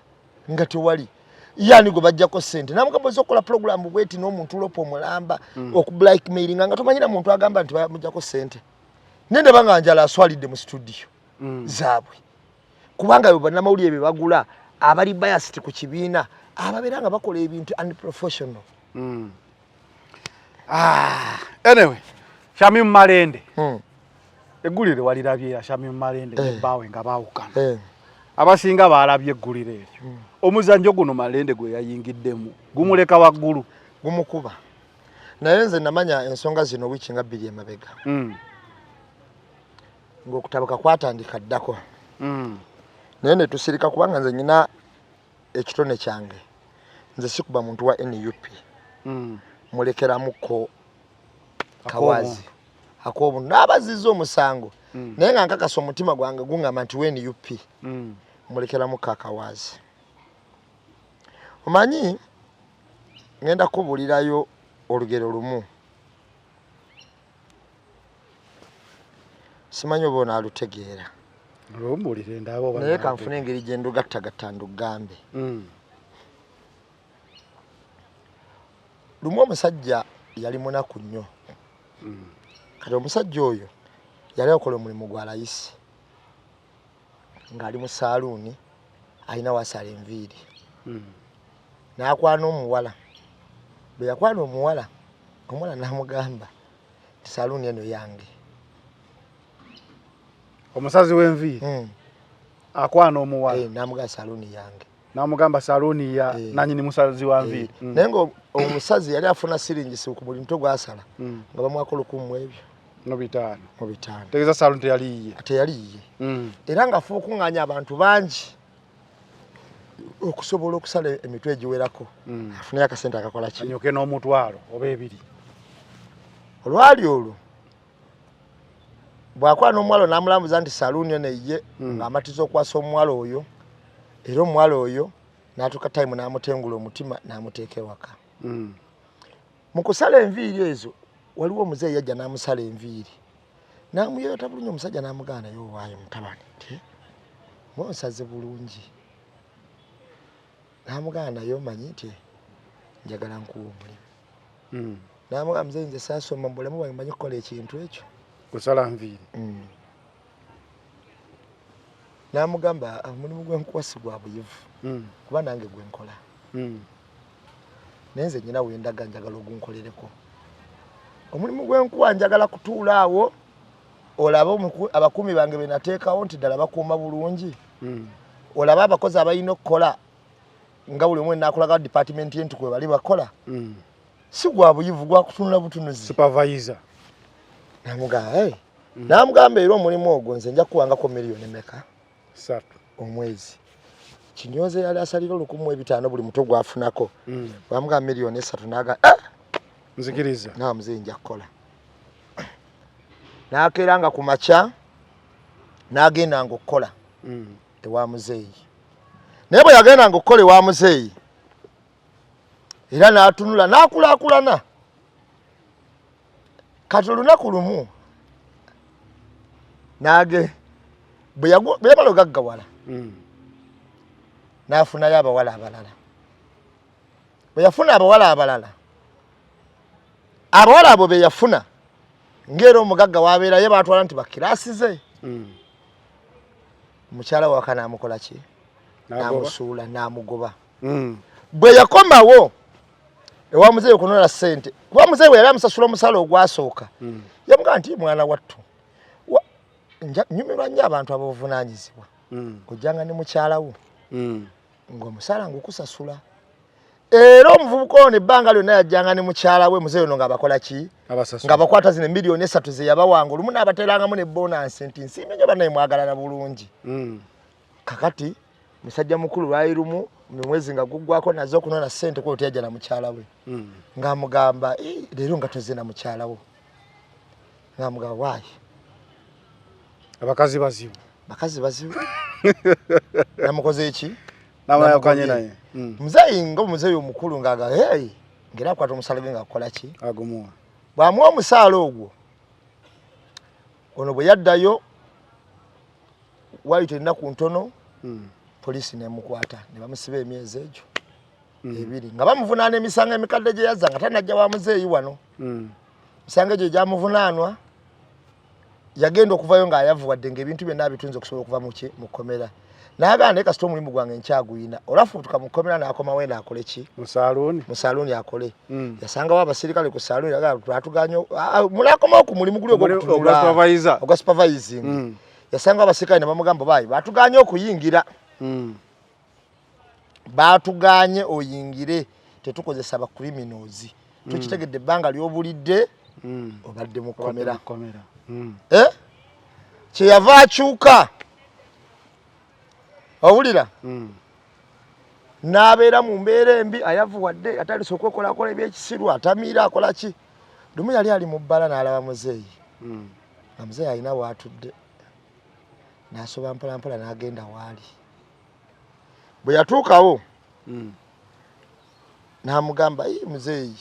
Speaker 1: nga tewali? Yani gwe bajjako ssente namugamba oza okukola pulogulaamu bweti n'omuntu lopa omulamba okublackmailinga nga tomanyira muntu agamba nti bamujjako ssente, naye ndaba nga njala aswalidde mu studio zaabwe, kubanga abo bannamawulire be bagula abali biased ku kibiina, ababeera nga bakola ebintu unprofessional.
Speaker 2: Ah, anyway, Shamim Malende. Eggulire walirabye ya Shamim Malende ne bbaawe nga baawukana? Abasinga baalabye eggulire eryo. Omuzannyo guno Malende gwe yayingiddemu gumuleka waggulu.
Speaker 1: Gumukuba, naye nze namanya ensonga zino wiiki nga 2 emabega ng'okutabuka kwatandika ddako, naye ne tusirika kubanga nze nyina ekitone kyange. Nze sikuba muntu wa NUP. Mulekeramuko. Kawaazi ak'obuntu n'abazizza omusango, naye nga nkakasa omutima gwange gungamba nti we NUP mulekeramu kakawaazi. Omanyi ngenda kubuulirayo olugero lumu, simanyi oba onaalutegeera.
Speaker 2: Lumbuulire ndaaba oba
Speaker 1: naye
Speaker 2: naalutegeera.
Speaker 1: Kanfune engeri gye ndugattagatta ndugambe. Lumu omusajja yali munaku nnyo. Kati omusajja oyo yali akola omulimu gwa layisi ng'ali mu saaluuni, alina wasala enviiri. N'akwana omuwala. Bwe yakwana omuwala, omuwala n'amugamba nti saaluuni eno yange.
Speaker 2: Omusazi w'enviiri akwana omuwala.
Speaker 1: N'amugamba saaluuni yange.
Speaker 2: N'amugamba saaluuni ya nanyini musazi wa nviiri.
Speaker 1: Naye nga omusazi yali afuna siringisi ku buli mutwe gw'asala, nga bamuwako 1000 mu ebyo.
Speaker 2: Mu 500.
Speaker 1: Mu 500.
Speaker 2: Tegeeza saaluuni teyali yiye.
Speaker 1: Teyali yiye. Era ng'afuba okuŋŋaanya abantu bangi okusobola okusala emitwe egiwerako, afuneyo akasente akakola ki?
Speaker 2: Anyoke n'omutwalo oba 2.
Speaker 1: Olwali olwo bw'akola n'omuwala n'amulambuza nti saaluuni eno eyiye, ng'amatiza okuwasa omuwala oyo, era omuwala oyo n'atuuka time n'amutengula omutima n'amuteeka ewaka. Mu kusala enviiri ezo waliwo omuzeeyi yajja n'amusala enviiri n'amuyoyota bulungi. Omusajja n'amugaana, naye owaayo mutabani nti monsaze bulungi, n'amugaana naye omanyi nti njagala nkuwa omulimu. N'amugamba, muzeeyi nze saasoma mu bulamu bwange, mmanyi kukola ekintu ekyo.
Speaker 2: Kusala nviiri.
Speaker 1: N'amugamba, omulimu gwe nkuwa si gwa buyivu, kuba nange gwe nkola, naye nze nyina wendaga njagala ogunkolereko. Omulimu gwe nkuwa njagala kutuula awo olabe abakuumi bange be nateekawo nti ddala bakuuma bulungi, olabe abakozi abalina okukola nga buli omu enaakolagawo department ye nti kwe bali bakola. Si gwa buyivu, gwa kutunula butunuzi.
Speaker 2: Supervisor.
Speaker 1: Namugamba, hey. Namugamba era omulimu ogwo nze nja kuwangako miliyoni meka?
Speaker 2: 3.
Speaker 1: Omwezi. Kinyoze yali asalira 1500 buli mutwe gwafunako. Bamugamba miliyoni 3, naga eh!
Speaker 2: Nzikiriza.
Speaker 1: Nga muzeeyi nja kukola. N'akeera nga ku makya n'agendanga okukola ewa muzeeyi. Naye bwe yagendanga okukola ewa muzeeyi era n'atunula n'akulaakulana. Kati olunaku lumu nage bwe yamala ogaggawala, n'afunayo abawala abalala. Bwe yafuna abawala abalala, abawala abo be yafuna ng'era omugagga wabeera ye batwala nti bakiraasi ze. Mukyala waka n'amukola ki? N'amusuula n'amugoba. Bwe yakomawo ewa muzeeyi okunona ssente, kuba muzeeyi bwe yali amusasula omusala ogwasooka, yamugamba nti mwana wattu, nyumirwa nnyo abantu ab'obuvunaanyizibwa, ojjanga ne mukyala wo ng'omusaala ngukusasula. Era omuvubuka ono ebbanga lyonna yajjanga ne mukyala we, muzeeyi ono ng'abakola ki?
Speaker 2: Abasasula.
Speaker 1: Ng'abakwata zino miliyoni 3 ze yabawanga, olumu n'abateerangamu ne bonus nti nsiimye nnyo bannaye mwagalana bulungi. Kakati musajja mukulu lwali lumu mu mwezi nga guggwako naze okunona ssente kuba teyajja na mukyala we. Ng'amugamba, leero nga tozze na mukyala wo?" Ng'amugamba, "Waayi."
Speaker 2: Abakazi bazibu.
Speaker 1: Bakazi bazibu. Namukoze eki?
Speaker 2: Namayakanye
Speaker 1: Namugobye.
Speaker 2: naye.
Speaker 1: Muzeeyi nga omuzeeyi omukulu ng'aga hey, ng'era akwata omusaala gwe ng'akola ki?
Speaker 2: Agumuwa.
Speaker 1: Bw'amuwa omusaala ogwo, ono bwe yaddayo waayita ennaku ntono, poliisi nemukwata ne bamusiba emyezi egyo 2 nga bamuvunaana emisango emikadde gye yazza nga tanajja wa muzeeyi wano. Misango egyo egyamuvunaanwa, yagenda okuvayo ng'ayavuwadde ng'ebintu byonna abitunze okusobola okuva muki mu kkomera. N'agamba, naye kasita omulimu gwange nkyaguyina, olwafubutuka mu kkomera n'akomawo eno akole ki?
Speaker 2: Mu saaluuni.
Speaker 1: Mu saaluuni akole. Yasangawo abasirikale ku saaluuni, agamba twatuganye munakomawo ku mulimu guli
Speaker 2: ogwa supervisor.
Speaker 1: Ogwa supervising. Yasangawo abasirikale ne bamugamba, baayi batuganye okuyingira, batuganye oyingire, tetukozesa ba criminals, tukitegedde ebbanga ly'obulidde obadde mu kkomera.
Speaker 2: Kkomera.
Speaker 1: Eh? Kyeyava akyuka, owulira, n'abeera mu mbeera embi, ayavuwadde, atandise okwekolakola ebyekisiru, atamiira, akola ki. Lumu yali ali mu bbala n'alaba muzeeyi, nga muzeeyi alina waatudde, n'asoba mpola mpola n'agenda waali. Bwe yatuukawo, n'amugamba, "Ii, muzeeyi,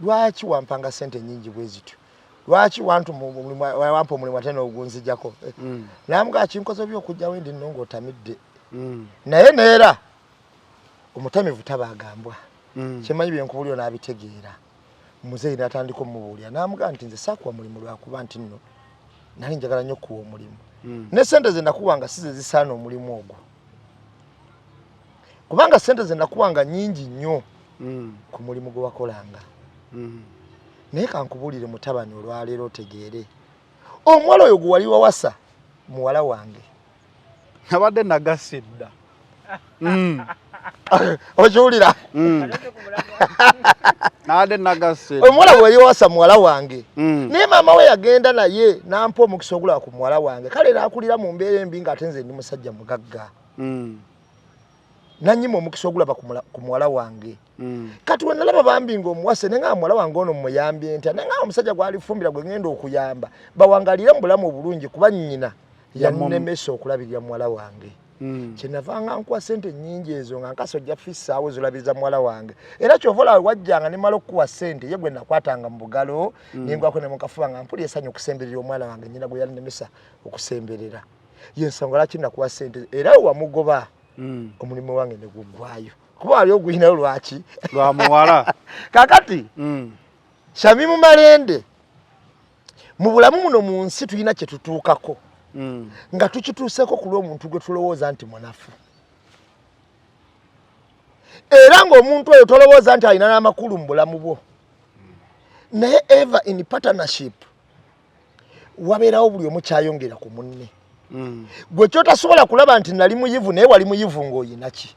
Speaker 1: lwaki wampanga sente nyingi bwe zityo? Lwaki wampa omulimu ate n'ogunzijako?" N'amugamba, "Kinkoze byokujjawo endi nno ng'otamidde." Naye neera omutamivu tabaagambwa. Kyemanyi byenkubulira n'abitegeera. Muzeeyi n'atandika omubuulira, n'amugamba nti, "Nze saakuwa mulimu lwakuba nti nno nali njagala nnyo okuwa omulimu, ne sente ze nakuwanga si ze zisaana omulimu ogwo, kubanga sente ze nakuwanga nnyingi nnyo ku mulimu gwe wakolanga. Naye kankubuulire mutabani, olwaleero otegeere, omuwala oyo gwe wali wawasa muwala wange."
Speaker 2: Abadde nagasse dda.
Speaker 1: Okiwulira?
Speaker 2: Nabadde nagasse.
Speaker 1: Omuwala gwe wali wawasa muwala wange, naye maama we yagenda naye nampa omukisa ogulaba ku muwala wange. Kale nakulira mu mbeera embi, ng'ate nze ndi musajja mugagga, nanyima omukisa ogulaba ku muwala wange. Kati we nalaba bambi ng'omuwase, naye nga muwala wange ono muyambye ntya? Naye nga omusajja gwalifumbira gwe ngenda okuyamba bawangalire mu bulamu obulungi, kuba nnyina yannemesa okulabirira muwala wange. Kyenavanga nkuwa sente nnyingi ezo nga nkasi ojja fissaawo zolabiriza muwala wange. Era kyova olaba wajjanga nemala okukuwa sente, ye gwe nakwatanga mu bugalo, nengwako ne mukafuba nga mpulira essanyu okusemberera omwana wange nnyina gwe yannemesa okusemberera. Yensonga lwaki nakuwa sente. Era we wamugoba, omulimu wange ne guggwayo, kuba wali oguyinayo lwaki?
Speaker 2: Lwa muwala.
Speaker 1: Kakati Shamimu Malende, mu bulamu muno mu nsi tulina kye tutuukako nga tukituuseeko ku lw'omuntu gwe tulowooza nti munafu, era ng'omuntu oyo tolowooza nti alina n'amakulu mu bulamu bwo. Naye ever in partnership wabeerawo buli omu kyayongera ku munne. Gwe kyotasobola kulaba nti nali muyivu, naye wali muyivu ng'oyina ki?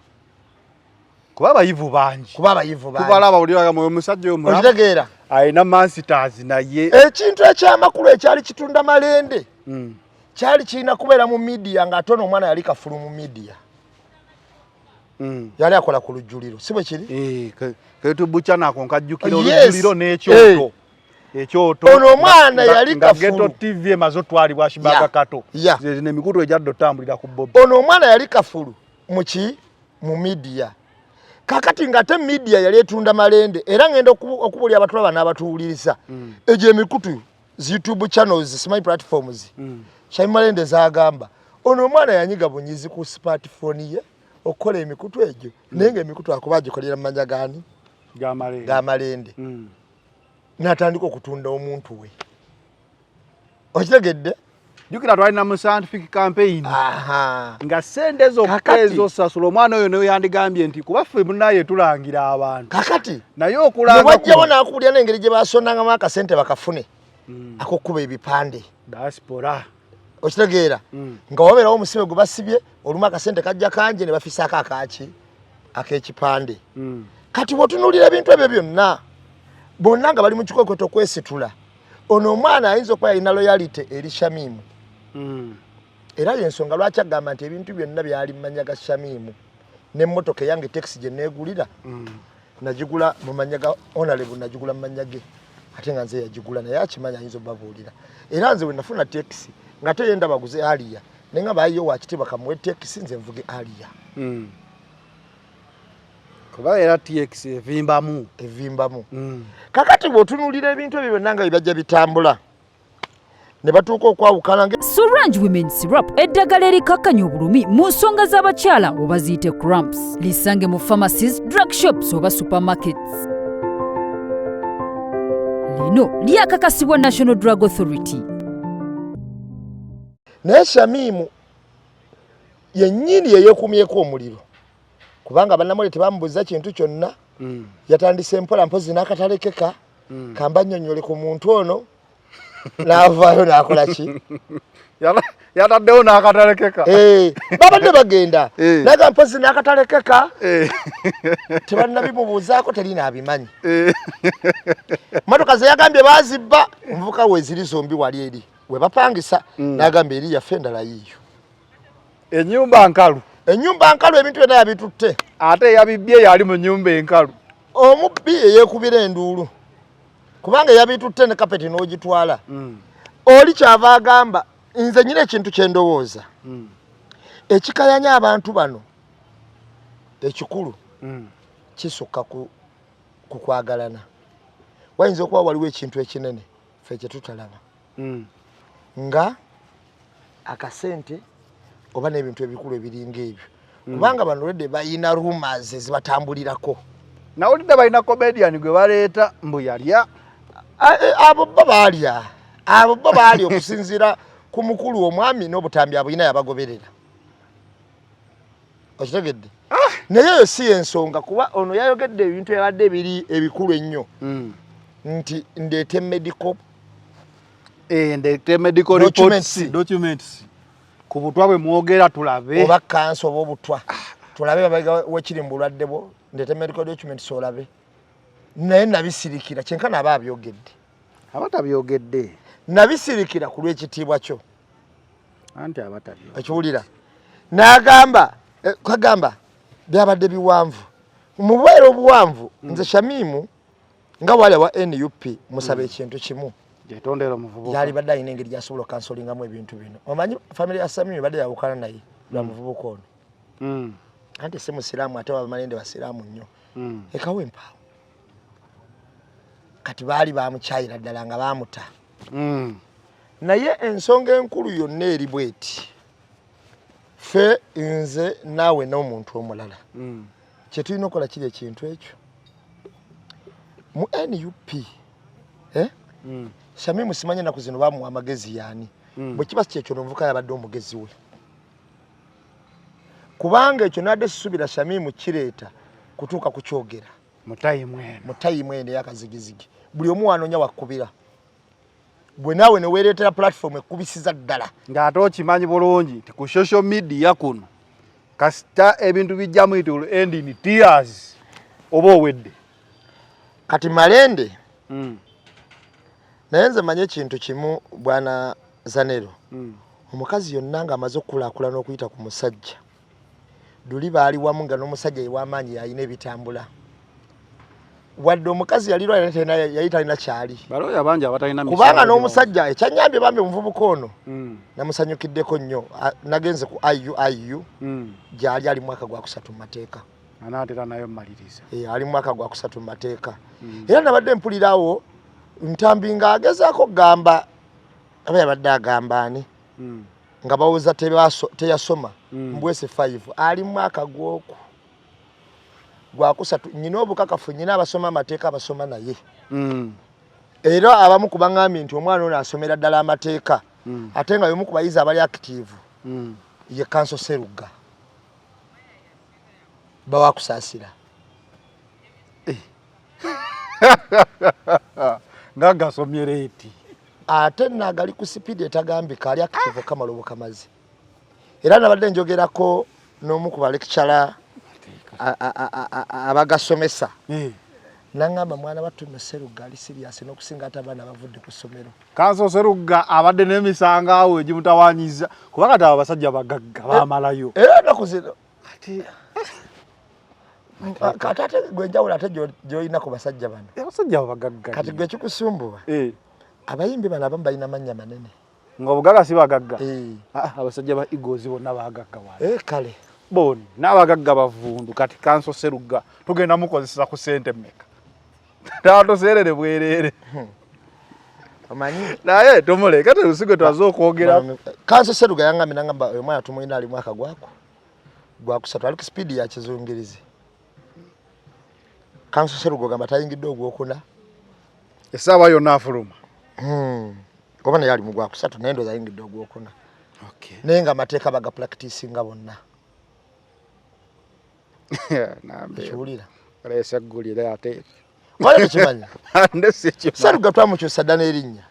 Speaker 2: Kuba abayivu bangi.
Speaker 1: Kuba abayivu bangi.
Speaker 2: Tubalaba buli waga omusajja oyo mulaba.
Speaker 1: Okitegeera?
Speaker 2: Alina masters naye.
Speaker 1: Ekintu ekyamakulu ekyali kitunda Malende kyali kirina kubeera mu media, ng'ate ono omwana yali kafulu mu media. Yali akola ku lujjuliro, si bwe kiri?
Speaker 2: Eh, ketubucha nako nkajjukira. Olujjuliro n'ekyoto. Ekyoto.
Speaker 1: Ono omwana yali
Speaker 2: nga
Speaker 1: kafulu.
Speaker 2: Ghetto TV emaze otwalibwa Shibaga Kato. Zino emikutu ejadde otambulira ku Bobi.
Speaker 1: Ono omwana yali kafulu muki mu media. Kakati ng'ate media yali etunda Malende, era ngenda okubulya abatulaba n'abatuwuliriza, egyo emikutu zi YouTube channels, simanyi platforms, Shami Malende zagamba ono omwana yanyiga bunyizi ku smartphone ye okukola emikutu egyo, naye nga emikutu akuba agikolera mu manya gani?
Speaker 2: Gamalende.
Speaker 1: Gamalende. N'atandika okutunda omuntu we. Okitegedde?
Speaker 2: Jjukira twalina mu scientific campaign, nga sente zokka ezosasula omwana oyo, naye yandigambye nti kuba ffe munaye tulangira abantu.
Speaker 1: Kakati
Speaker 2: naye okulanga
Speaker 1: wajjawo n'akuwulira n'engeri gye basonangamu akasente bakafune ak'okukuba ebipande.
Speaker 2: Diaspora.
Speaker 1: Okitegeera? Nga wabeerawo omusibe gwe basibye, olumu akasente kajja kangi ne bafisaako akaki ak'ekipande. Kati bw'otunuulira ebintu ebyo byonna, bonna nga bali mu kikwekweto okwesitula, ono omwana ayinza okuba yalina loyalty eri Shamimu. Era yensonga lwaki agamba nti ebintu byonna byali mu manya ga Shamimu, n'emmotoka eyange taxi gye neegulira, nagigula mu manya ga honorable, nagigula mu manya ge, ate nga nze yagigula, naye akimanya ayinza obabuulira. Era nze bwe nafuna taxi nga te yenda baguze Harrier, naye nga bayiyo wakitiibwa kamuwe taxi nze nvuge Harrier.
Speaker 2: Kuba era TX evimbamu.
Speaker 1: Evimbamu. Kakati bw'otunuulira ebintu ebyo byonna nga bibajja bitambula ne batuuka okwawukana
Speaker 7: Sorange Women Syrup, eddagala erikakkanya obulumi mu nsonga z'abakyala oba ziyite cramps, lisange mu pharmacies, drug shops oba supermarkets. Lino lyakakasibwa National Drug Authority.
Speaker 1: Naye Shamimu yennyini yeyekumyeko omuliro, kubanga bannamawulire tebamubuuza kintu kyonna. Yatandise mpola mpozi n'akatalekeka, kamba nnyonnyole ku muntu ono, n'avaayo n'akola ki?
Speaker 2: Yataddewo n'akatalekeka.
Speaker 1: Eh, babadde bagenda naga mpozi n'akatalekeka, tebannabimubuuzaako, terina abimanyi. Motoka ze yagambye baazibba, omuvuka weeziri zombi wali eri we bapangisa. N'agamba eri yaffe, endala yiiyo.
Speaker 2: Ennyumba nkalu.
Speaker 1: Ennyumba nkalu, ebintu byonna yabitutte.
Speaker 2: Ate eyabibye yali mu nnyumba enkalu.
Speaker 1: Omubbi eyeekubira enduulu. Kubanga yabitutte ne kapeti n'ogitwala. Oli kyava agamba nze nyina ekintu kye ndowooza. Ekikayanya abantu bano ekikulu kisukka ku kwagalana. Wayinza okuba waliwo ekintu ekinene ffe kye tutalaba. Nga akasente oba n'ebintu ebikulu ebiringa ebyo. Kubanga bano already balina rumors ezibatambulirako.
Speaker 2: Nawulidde balina comedian gwe baleeta mbu yalya.
Speaker 1: Abo bo baalya. Abo bo baalya okusinziira ku mukulu omwami n'obutambi abulina yabagoberera. Okitegedde? Naye eyo si ensonga kuba ono yayogedde ebintu ebadde biri ebikulu ennyo. Nti ndeete medical
Speaker 2: ndeete medical reports, documents. Ku butwa bwe mwogera tulabe.
Speaker 1: Oba kansa oba obutwa. Tulabe babega wekiri mu bulwadde bwo, ndeete medical documents olabe. Naye nabisirikira, kyenkana aba abyogedde.
Speaker 2: Aba tabyogedde.
Speaker 1: Nabisirikira ku lw'ekitiibwa kyo.
Speaker 2: Anti aba tabyogedde.
Speaker 1: Okiwulira? N'agamba, kagamba byabadde biwanvu. Mu bubeera obuwanvu, nze Shamimu nga wali wa NUP musaba ekintu kimu.
Speaker 2: Yetondera omuvubuka.
Speaker 1: Yali badde alina engeri gy'asobola okansolingamu ebintu bino. Omanyi family ya Shamimu ebadde yawukana naye lwa muvubuka ono. Anti si musiraamu ate abamalende basiraamu nnyo. Ekawo empaawo. Kati baali bamukyayira ddala nga baamuta. Naye ensonga enkulu yonna eri bw'eti. Ffe nze naawe n'omuntu omulala. Kye tulina okukola kiri ekintu ekyo. Mu NUP, Shamimu simanyi ennaku zino bamuwa amagezi yaani. Bwe kiba si kyekyo omuvubuka yabadde omugezi we. Kubanga ekyo nadde sisuubira Shamimu kireeta kutuuka kukyogera.
Speaker 2: Mu tayimu eno.
Speaker 1: Mu tayimu eno ey'akazigizigi. Buli omu wanoonya wakkubira. Gwe naawe ne weereetera platform ekkubisiza ddala.
Speaker 2: Ng'ate okimanyi bulungi nti ku social media kuno kasita ebintu bijjamu it will end in tears oba owedde.
Speaker 1: Kati Malende, naye nze mmanyi ekintu kimu bwana Zanero. Omukazi yonna ng'amaze okukulaakulana okuyita ku musajja, luli baali wamu nga n'omusajja ye w'amaanyi yalina ebitambula. Wadde omukazi yali lwali yali talina kyali.
Speaker 2: Balooya bangi abatalina
Speaker 1: misaala. Kubanga n'omusajja ekyannyambye bambi omuvubuka ono, namusanyukiddeko nnyo. Nagenze ku IUIU, gy'ali ali mwaka gwa kusatu mu mateeka.
Speaker 2: Anaatera nayo mmaliriza.
Speaker 1: Ali mwaka gwa kusatu mu mateeka. Era nabadde mpulirawo Ntambi ng'agezaako okugamba, aba yabadde agamba ani? Nga bawoza teyasoma, mbwese 5, ali mwaka gwoku gwakusatu. Nnyina obukakafu, nnyina abasoma amateeka abasoma naye. Era abamu ku baŋŋambye nti omwana ono asomera ddala amateeka, ate nga y'omu ku bayizi abali active, ye Kanso Serugga. Bawakusaasira.
Speaker 2: Nga gasomye leeti.
Speaker 1: Ate naagali ku sipiidi etagambika, ali active okamala obukamazi. Era nabadde njogerako n'omu ku balekicala abagasomesa. Nangamba mwana wattu nno Serugga ali serious n'okusinga ate abaana bavudde ku ssomero.
Speaker 2: Kanso Serugga abadde n'emisango awo egimutawaanyizza kuba kati abo abasajja bagagga baamalayo.
Speaker 1: Era ennaku zino kati ate gwe njawulo ate gy'olina ku basajja bano.
Speaker 2: Abasajja abo bagagga.
Speaker 1: Kati gwe kikusumbuwa. Abayimbi bano abamu balina mannya manene.
Speaker 2: Nga obugagga si bagagga. Abasajja ba Eagles bonna bagagga wano.
Speaker 1: Kale.
Speaker 2: Bonna abagagga bavundu kati Kanso Serugga tugenda mukozesa ku ssente mmeka? Taatoseerere bwereere.
Speaker 1: Omanyi?
Speaker 2: Naye tumuleke terusigwe twaze okwogera.
Speaker 1: Kanso Serugga yangambye nangamba oyo mwana tumulina ali mwaka gwako. Gwakusatu ali ku sipiidi ya kizungirizi. Kanso Serugga ogamba tayingidde ogwokuna.
Speaker 2: Essaawa yonna afuluma.
Speaker 1: Oba naye ali mu gwakusatu naye ndowooza ayingidde ogwokuna. Naye nga amateeka bagapracticinga bonna. Ekiwulira.
Speaker 2: Leese eggulire ate.
Speaker 1: Wala tekimanyi. Serugga twamukyusa dda n'erinnya.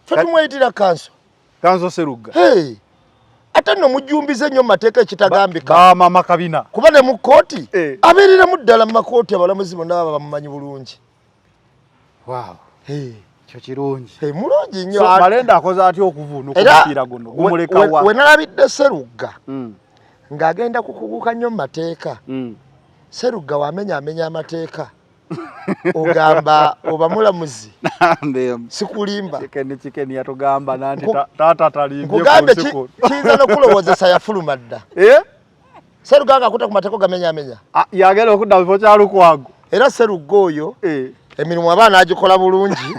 Speaker 1: Ffe tumweyitira Kanso.
Speaker 2: Kanso Serugga.
Speaker 1: Ate nno mujjumbize nnyo mu mateeka ekitagambika.
Speaker 2: Bamama kabina.
Speaker 1: Kuba ne mu kkooti, abeereramu ddala mu makooti abalamuzi bonna baba bamumanyi bulungi.
Speaker 2: Wow. Ekyo kirungi.
Speaker 1: Mulungi nnyo.
Speaker 2: So, Malende akoze atya okuvuunuka omupiira guno? Gumuleka wa?
Speaker 1: We nalabidde Serugga ng'agenda kukuguka nnyo mu mateeka. Serugga wamenya amenya amateeka. Ogamba oba mulamuzi. Sikulimba.
Speaker 2: Chicken chicken yatugamba nanti tata talimbye.
Speaker 1: Nkugambe kiyinza n'okulowoozesa yafuluma dda.
Speaker 2: Eh?
Speaker 1: Serugga akuta ku mateeka gamenyamenya.
Speaker 2: Ah, yagenda okudda mu kifo kya Lukwago.
Speaker 1: Era Serugga oyo emirimu abaana agikola bulungi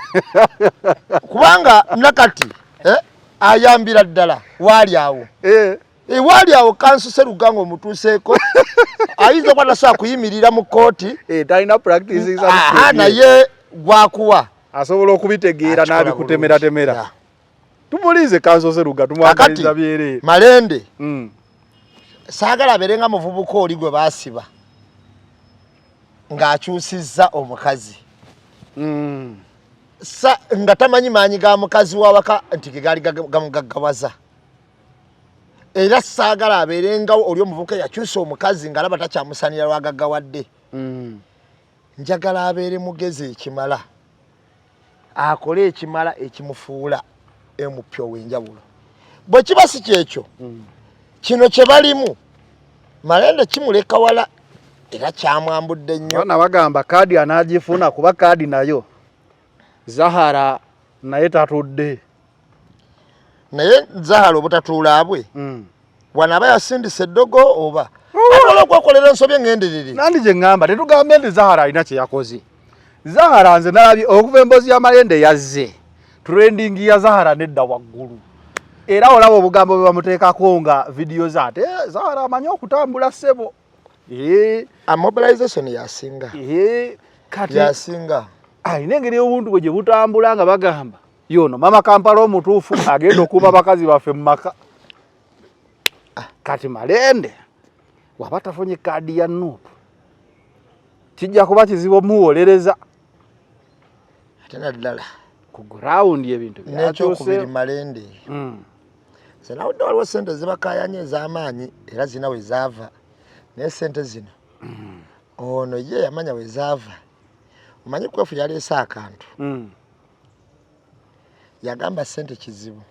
Speaker 1: kubanga nakati ayambira ddala waali awo. Waali awo kansu Serugga ng'omutuuseeko ayinza okuba tasobola kuyimirira mu kkooti.
Speaker 2: Talina practice
Speaker 1: naye gwakuwa
Speaker 2: asobola okubitegeera n'abikutemeratemera. Tumulize kanso Serugga tumwagaliza byereere.
Speaker 1: Malende saagala abeere nga muvubuka oli gwe baasiba ng'akyusizza omukazi. Nga tamanyi maanyi ga mukazi w'awaka nti ge gaali gamugaggawaza. Era saagala abeere nga oli omuvubuka yakyusa omukazi ng'alaba takyamusanira lwagaggawadde. Njagala abeere mugezi ekimala, akole ekimala ekimufuula MP ow'enjawulo. Bwe kiba si kyekyo, kino kye balimu Malende kimuleka wala era kyamwambudde nnyo.
Speaker 2: Bana bagamba kaadi anaagifuna kuba kaadi nayo Zahara naye tatudde.
Speaker 1: Naye Zahara obutatuula bwe wano aba yasindise eddogo oba asobola okwekolera ensobi engenderere.
Speaker 2: Nandi gye ŋŋamba tetugambe nti Zahara alina kye yakoze. Zahara nze nalabye okuva emboozi ya Malende yazze trending ya Zahara nedda waggulu. Era olaba obugambo bwe bamuteekako nga vidiyo ze ate Zahara amanyi okutambula ssebo.
Speaker 1: Mobilization yasinga.
Speaker 2: Kati
Speaker 1: yasinga.
Speaker 2: Alina engeri obuntu bwe gye butambula nga bagamba yono mama Kampala omutuufu agenda okuuma bakazi baffe mu maka. Kati Malende waba tafunye kaadi ya NUP kijja kuba kizibu omuwolereza.
Speaker 1: Ate naddala
Speaker 2: ku ground ebintu
Speaker 1: n'ekyokubiri Malende nze nawudde waliwo ssente zibakaayanya ez'amaanyi era zina we zaava, naye ssente zino ono ye yamanya we zaava. Omanyi Kwefu yaleese akantu yagamba ssente kizibu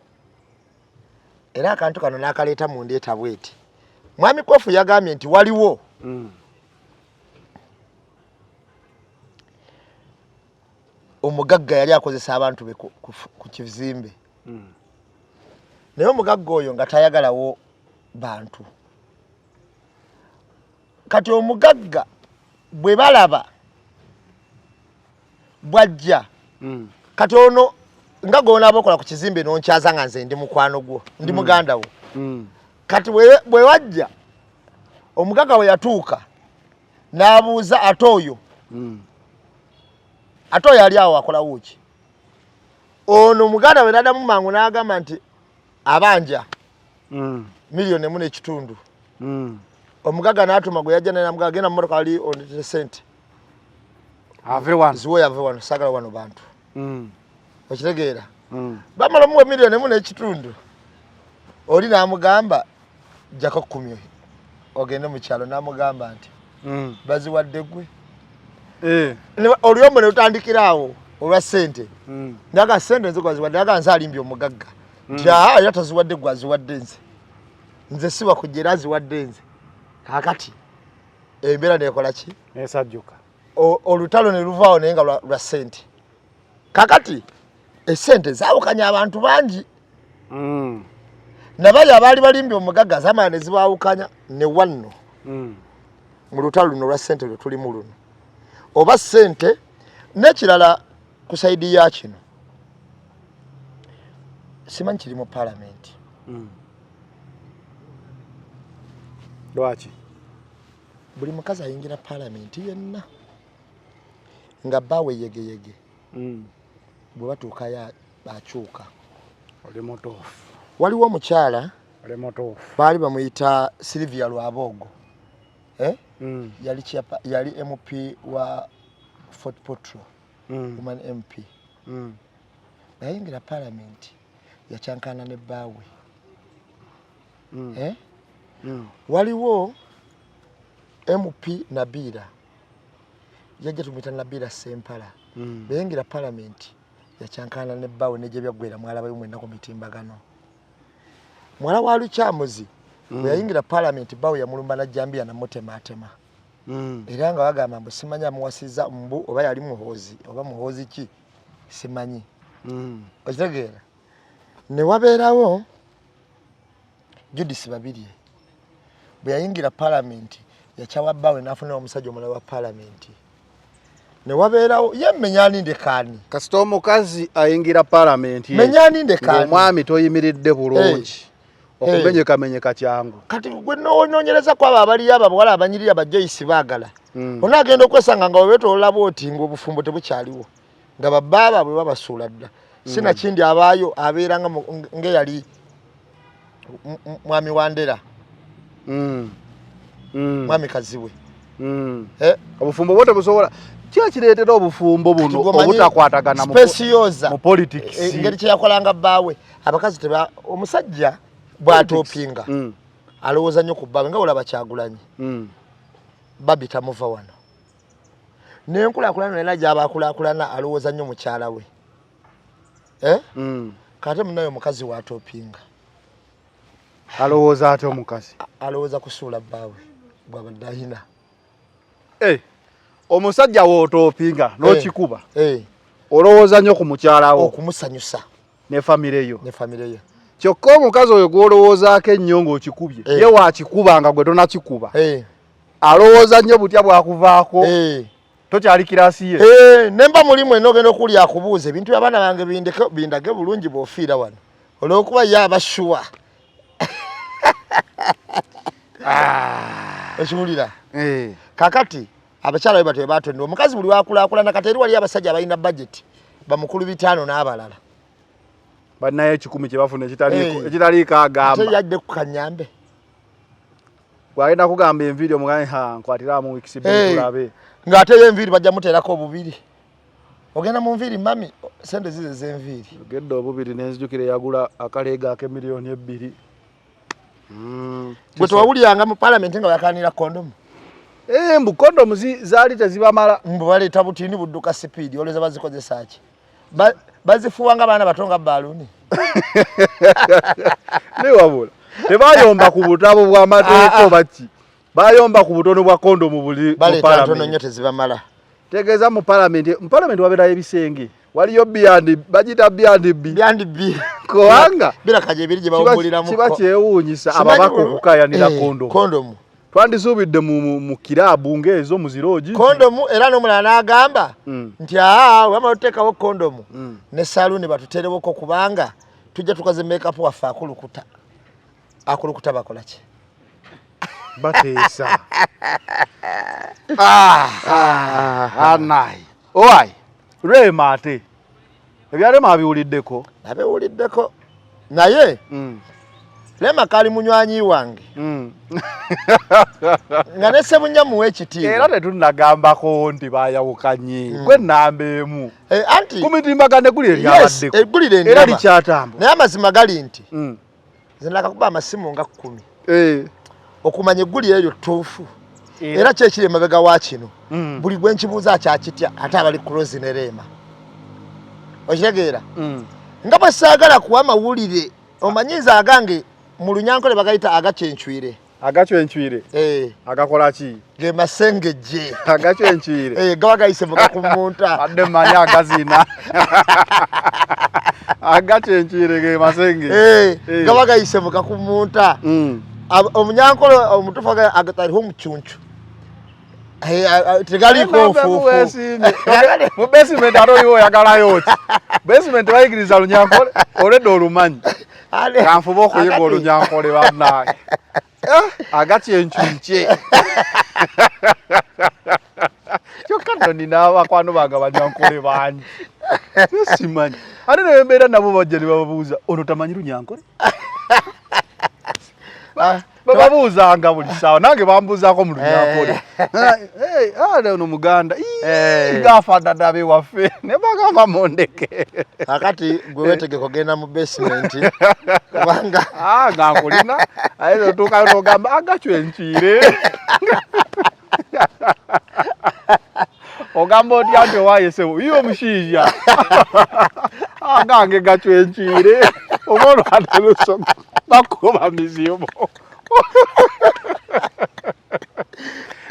Speaker 1: era akantu kano n'akaleeta mu ndeeta bweti. Mwami Kwefu yagambye nti waliwo omugagga yali akozesa abantu be ku kizimbe naye omugagga oyo nga tayagalawo bantu. Kati omugagga bwe balaba bwajja kati ono nga gwonaaba okola ku kizimbe n'onkyaza nga nze ndi mukwano gwo ndi muganda wo. Kati bwe wajja omugagga we yatuuka n'abuuza ate oyo ate oyo ali awo akola wuuki. Ono muganda we n'addamu mangu n'agamba nti abanja 1.5 million. Omugagga n'atuma gwe yajja naye n'amugamba genda mu mmotoka ali ondeetere ssente.
Speaker 2: Ave wano.
Speaker 1: Ziwe ave wano, saagala wano bantu. Okitegeera? Bamala omuwa 1.5 million. Oli n'amugamba jjako 10 ogende mu kyalo, n'amugamba nti baziwadde ggwe. Oluyombo ne lutandikira awo olwa ssente. Naga ssente nze gwaziwadde, naga nze alimbye omugagga. Nti aa era taziwadde ggwe aziwadde nze. Nze siba kujja era aziwadde nze. Kaakati embeera neekola ki?
Speaker 2: Nesajjuka.
Speaker 1: Olutalo ne luvaawo naye nga lwa ssente. Kaakati essente zaawukanya abantu bangi. Nabali abaali balimbye omugagga zaamala ne zibaawukanya ne wanno. Mu lutalo luno olwa ssente lwe tulimu luno. Oba ssente n'ekirala ku sayidi ya kino simanyi kiri mu paalamenti.
Speaker 2: Lwaki?
Speaker 1: Buli mukazi ayingira paalamenti yenna nga bbaawe yegeyege bwe batuukayo akyuka.
Speaker 2: Oli mutuufu.
Speaker 1: Waliwo omukyala
Speaker 2: Oli mutuufu.
Speaker 1: baali bamuyita Sylvia Lwaboogo. Yali MP wa Fort Portal, woman MP. Yayingira paalamenti yakyankana ne bbaawe. Waliwo MP Nabira, yajja tumuyita Nabira Sempala. Bwe yayingira paalamenti yakyankana ne bbaawe ne gye byaggwera mwalabayo mwenna ku mitimbagano. Muwala wa Lukyamuzi bwe yayingira paalamenti bbaawe yamulumba na jjambiya namutemaatema. Era nga bagamba mbu simanyi amuwasiza mbu oba yali Muhoozi oba Muhoozi ki simanyi. Okitegeera? Ne wabeerawo Judith Babirye bwe yayingira palamenti yakyawa bbaawe n'afuna omusajja omulala wa palamenti. Ne wabeerawo ye menyani ndekaani.
Speaker 2: Kasita omukazi ayingira palamenti
Speaker 1: menyani ndekaani
Speaker 2: omwami toyimiridde bulungi. Okumenyekamenyeka kyangu.
Speaker 1: Kati gwe noonyereza kwabo abaliyo abawala abanyirira ba Joyce baagala. Onaagenda okwesanga nga webeetolola bw'oti ng'obufumbo tebukyaliwo. Nga babba baabwe babasuula dda. Sinakindi abaayo abeera ng'eyali mwami Wandera. Mwami Kazibwe.
Speaker 2: Obufumbo bwo tebusobola. Ki ekireetera obufumbo buno obutakwatagana mu politics?
Speaker 1: Engeri kye yakolanga bbaawe abakazi teba omusajja bw'atoopinga alowooza nnyo ku bbaawe nga olaba Kyagulanyi. Babi tamuva wano. N'enkulaakulana yonna gy'aba akulaakulana alowooza nnyo mukyala we. Kate munnaye omukazi w'atoopinga.
Speaker 2: Alowooza atya omukazi?
Speaker 1: Alowooza kusuula bbaawe bw'abadde ayina.
Speaker 2: Omusajja w'otoopinga n'okikuba olowooza nnyo ku mukyala wo.
Speaker 1: Okumusanyusa.
Speaker 2: Ne famire yo.
Speaker 1: Ne famire yo.
Speaker 2: Kyokka omukazi oyo gw'olowoozaako ennyo ng'okikubye ye waakikuba nga gwe tonakikuba. Alowooza nnyo butya bw'akuvaako. Tokyali kirasi ye.
Speaker 1: Ne mba mulimu eno ogenda okulya akubuuza ebintu by'abaana bange bindage bulungi bw'ofiira wano. Olw'okuba ye aba sure. Okiwulira? Kakati abakyala be batyo batondebwa. Omukazi buli wakulaakulana kati eri wali abasajja abalina budget bamukulu 5 n'abalala.
Speaker 2: Balinayo 1,000 kye bafuna ekitaliiko agamba.
Speaker 1: Ate yadde ku kanyambe.
Speaker 2: Bw'agenda kugamba enviiri omugambe ha nkwatira mu weeks bbiri tulabe.
Speaker 1: Ng'ate yo enviiri bajja muteerako obubiri. Ogenda mu nviiri mami sente zize z'enviiri.
Speaker 2: Ogedde obubiri n'enzijukira eyagula akaleega ak'emiliyoni 2.
Speaker 1: Gwe tewawuliranga mu palamenti nga bakanira kondomu?
Speaker 2: Mbu kondomu zaali tezibamala.
Speaker 1: Mbu baleeta butini budduka sipiidi, olowooza bazikozesa ki? Bazifuuwa nga baana bato nga baaluuni.
Speaker 2: Naye wabula tebayomba ku butabo bw'amateeka oba ki? Bayomba ku butono bwa kondomu buli mu
Speaker 1: Baleeta ntono
Speaker 2: palamenti.
Speaker 1: nnyo tezibamala.
Speaker 2: Tegeeza mu palamenti, mu palamenti wabeerayo ebisenge. Waliyo B&B, bagiyita B&B.
Speaker 1: B&B.
Speaker 2: Kubanga
Speaker 1: Biraka gye biri gye bawummuliramu.
Speaker 2: Kiba kyewuunyisa ababaka okukaayanira kondomu.
Speaker 1: Kondomu.
Speaker 2: Twandisuubidde mu kiraabu ng'ezo mu ziroogi.
Speaker 1: Kondomu era n'omulala n'agamba nti wamala oteekawo kondomu ne saluuni batuteerewoko kubanga tujja tukoze make-up waffe akulukuta. Akulukuta bakola ki?
Speaker 2: Bateesa. Anayi. Owai, Rema ate. Ebya Rema abiwuliddeko?
Speaker 1: Abiwuliddeko. Naye Rema kali munywanyi wange. Nga ne Ssebunya muwe ekitiibwa.
Speaker 2: Era tetunnagambako nti baayawukanye. Gwe nnamba emu.
Speaker 1: Anti
Speaker 2: ku mitimbagano eggulire lyabaddeko.
Speaker 1: Yes, eggulire
Speaker 2: Era
Speaker 1: ndaba.
Speaker 2: likyatambula.
Speaker 1: Naye amazima gali nti nze nakakuba amasimu nga 10. Okumanya eggulire eryo ttuufu. Era ki ekiri emabega wa kino? Buli gwe nkibuuza akyakitya ate abali close ne Rema. Okitegeera? Nga bwe saagala kuwa mawulire, omanyiza agange mu Lunyankole bagayita agakyencwire.
Speaker 2: Agakyencwire? Agakola ki?
Speaker 1: Ge masengejje.
Speaker 2: Agakyencwire?
Speaker 1: Gaba gayise muga ku munta.
Speaker 2: Adde mmanyi agazina. Agakyencwire ge masengejje.
Speaker 1: Gaba gayise muga ku munta. Omunyankole omutuufu agataliho omucuncu. Tegaliko nfuufu.
Speaker 2: Mu basement ate oliwo oyagalayo ki? Basement bayigiriza Lunyankole, olwedde olumanyi. Kanfube okuyiga Olunyankole bannange. Agakyencunce. Kyokka nno nina abakwano bange Abanyankole bangi. Simanyi. Ate ne mbeera nabo bajja ne bababuuza, ono tamanyi Lunyankole? Bababuuzanga buli ssaawa, nange bambuuzaako mu Lunyankole. Ono Muganda. Ng'afaanana ab'ewaffe. Ne bagamba mundeke.
Speaker 1: Kakati gwe weetegeka ogenda mu basement kubanga
Speaker 2: Nga nkulina, ayinza otuukayo n'ogamba agacwencwire. Ogamba otya nti owaaye ssebo, iwe omushaija. Agange gacwencwire. Oba olwate lusoga bakuba mizibu.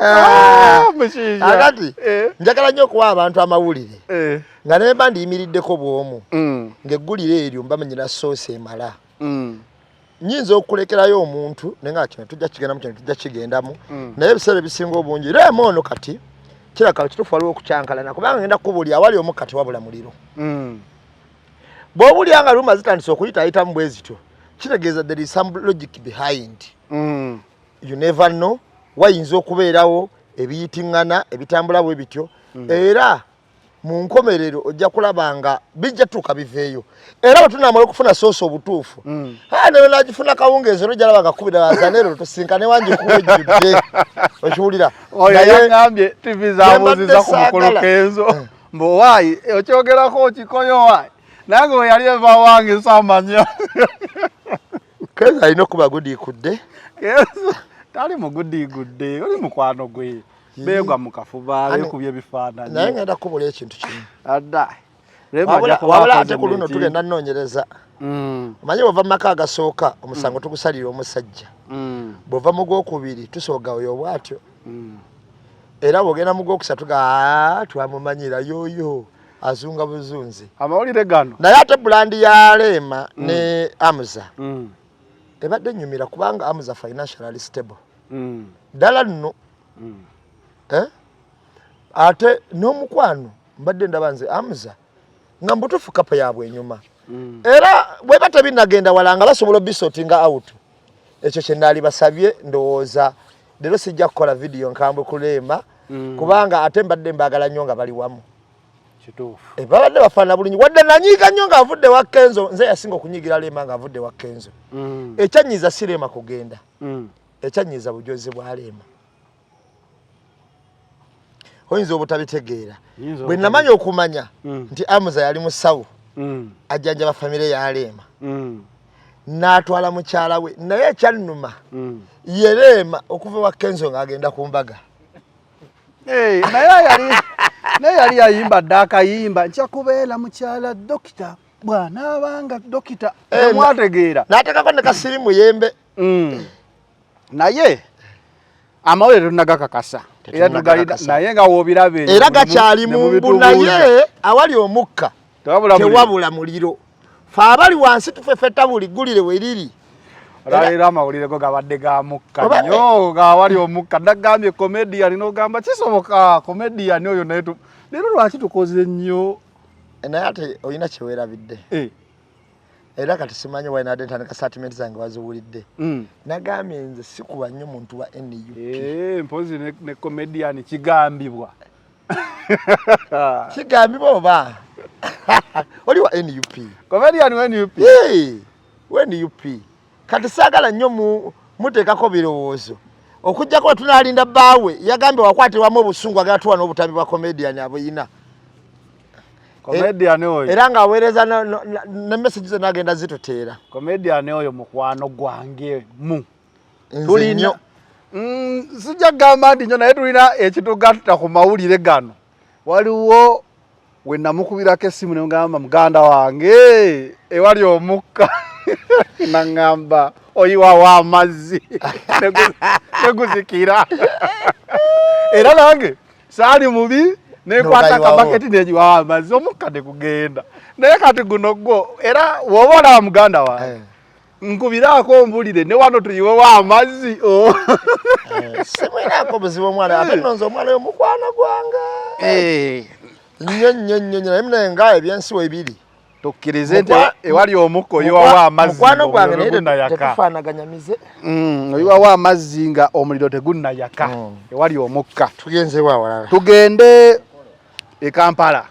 Speaker 2: Ah, mushiija.
Speaker 1: Akati
Speaker 2: Eh.
Speaker 1: njagala nnyo okuwa abantu amawulire
Speaker 2: Eh.
Speaker 1: nga ne mba ndiyimiriddeko bw'omu ng'eggulire eryo mba manyira soosi emala. Nyinza okulekerayo omuntu naye nga kino tujja kigendamu, kino tujja kigendamu, naye ebiseera ebisinga obungi Rema ono kati kiraka kituufu waliwo okukyankalana, kubanga ngenda kukubuulira awali omukka tewabula muliro. Bw'owulira nga rumour zitandise okuyitaayitamu bwe zityo, kitegeeza there is some logic behind. You never know, wayinza okubeerawo ebiyitiŋŋana ebitambula bwe bityo, era mu nkomerero ojja kulaba nga bijja tuuka biveeyo. Era bwe tunaamala okufuna soosa obutuufu, nawe nagifuna kawungeezi olwo ojja laba nga kkubira bazaneero tusinkane wangikuwa ejjudde, okiwulira?
Speaker 2: Oyo
Speaker 1: Naye
Speaker 2: yaŋŋambye TV zabuuziza ku mukulu
Speaker 1: saagala.
Speaker 2: Kenzo mbu waayi okyogerako okikoyo waayi, nange we yali eva wange saamanya.
Speaker 1: Kenzo alina okuba gudiikudde.
Speaker 2: Kenzo tali mugudiigudde, oli mukwano gwe, beegwa mu kafuba, beekubye ebifaananyi.
Speaker 1: Naye ngenda kukubula ekintu kimu.
Speaker 2: Adda Rema
Speaker 1: Wabula
Speaker 2: ajja kuba
Speaker 1: wabula
Speaker 2: akoze
Speaker 1: ate ku luno
Speaker 2: ekintu.
Speaker 1: tugenda nnoonyereza. Omanyi bw'ova mu maka agasooka omusango tugusalira omusajja, bw'ova mu gwokubiri tusooga oyo bw'atyo, era bw'ogenda mu gwokusatu ga twamumanyira yoyo azunga buzunzi.
Speaker 2: Amawulire gano.
Speaker 1: Naye ate brand ya Rema ne Amuza ebadde ennyumira, kubanga Amuza financially stable ddala nno. Eh? Ate n'omukwano mbadde ndaba nze Amuza nga mbutuufu couple yaabwe enyuma, era bweba tebinagenda wala nga basobola obisortinga out. Ekyo kye naali basabye. Ndowooza leero sijja kukola vidiyo nkambwe ku Rema, kubanga ate mbadde mbaagala nnyo nga bali wamu.
Speaker 2: Kituufu.
Speaker 1: Babadde bafaanana bulungi, wadde nanyiiga nnyo ng'avudde wa Kenzo. Nze yasinga okunyiigira Rema ng'avudde wa Kenzo. Ekyanyiiza si Rema kugenda, ekyanyiiza bujozi bwa Rema. Oyinza obutabitegeera.
Speaker 2: Nyinza.
Speaker 1: Bwe namanya okumanya nti Amuza yali musawo ajjanjaba famire ya Rema, n'atwala mukyala we, naye ekyannuma ye Rema okuva wa Kenzo ng'agenda ku mbaga.
Speaker 2: Eh, naye yali yayimba dda akayimba nja kubeera mukyala dokita bw'anaabanga dokita.
Speaker 1: Eh,
Speaker 2: Mwategeera.
Speaker 1: N'ateekako ne kasiri muyembe.
Speaker 2: Naye amawulire tetunagakakasa era tugalina,
Speaker 1: Tetunnagakakasa.
Speaker 2: naye nga woobiraba eyo
Speaker 1: Era gakyali
Speaker 2: ne
Speaker 1: mu mbu,
Speaker 2: mubitubuuza.
Speaker 1: naye awali omukka
Speaker 2: Tewabula muliro.
Speaker 1: Tewabula muliro. Fe abali wansi tufefeta buli ggulire we riri.
Speaker 2: Olwaleero amawulire go gabadde ga mukka nnyo, gawali omukka. Nagambye comedian n'ogamba kisoboka comedian oyo, naye leero lwaki tukoze nnyo?
Speaker 1: Naye ate olina kyeweerabidde.
Speaker 2: Eh,
Speaker 1: Era kati simanyi wainadde ntandika statement zange waziwulidde. Nagambye nze sikuba nnyo muntu wa NUP.
Speaker 2: Eh, mpozi ne comedian kigambibwa.
Speaker 1: Kigambibwa oba oli wa NUP?
Speaker 2: Comedian wa NUP.
Speaker 1: Hey, wa NUP. Kati saagala nnyo muteekako birowoozo okujjako bwe tunaalinda bbaawe. Yagambye wakwatirwamu obusungu, agala tuwa n'obutambi bwa comedian abuyina.
Speaker 2: Comedian oyo.
Speaker 1: Era ng'aweereza ne message zonna agenda zituteera.
Speaker 2: Comedian oyo mukwano gwange mu
Speaker 1: Nze nnyo.
Speaker 2: Sijja kugamba nti nnyo, naye tulina ekitugatta ku mawulire gano. Waliwo we namukubirako essimu ne mugamba muganda wange ewali omukka, naŋŋamba oyiwawo amazzi neguzikira, era nange saali mubi nekwata
Speaker 1: N'ogayiwawo.
Speaker 2: Akabaketi negiwawo amazzi, omukka negugenda. Naye kati guno gwo era woba olaba muganda wange, nkubiraako mbulire ne wano tuyiwewo amazzi, oh.
Speaker 1: Simwinaako buzibu omwana, ate nno nze omwana oyo mukwano gwange nnyo nnyo nnyo nnyo, naye naye nga ebyensi webiri.
Speaker 2: Tukkirize nti ewali omukka oyiwawo amazzi
Speaker 1: Mukwano gwange,
Speaker 2: ng'omuliro
Speaker 1: naye
Speaker 2: tegunnayaka.
Speaker 1: tetufaanaganyamize.
Speaker 2: Oyiwawo amazzi nga omuliro tegunnayaka ewali omukka.
Speaker 1: Tugenze wa walala?
Speaker 2: Tugende e Kampala.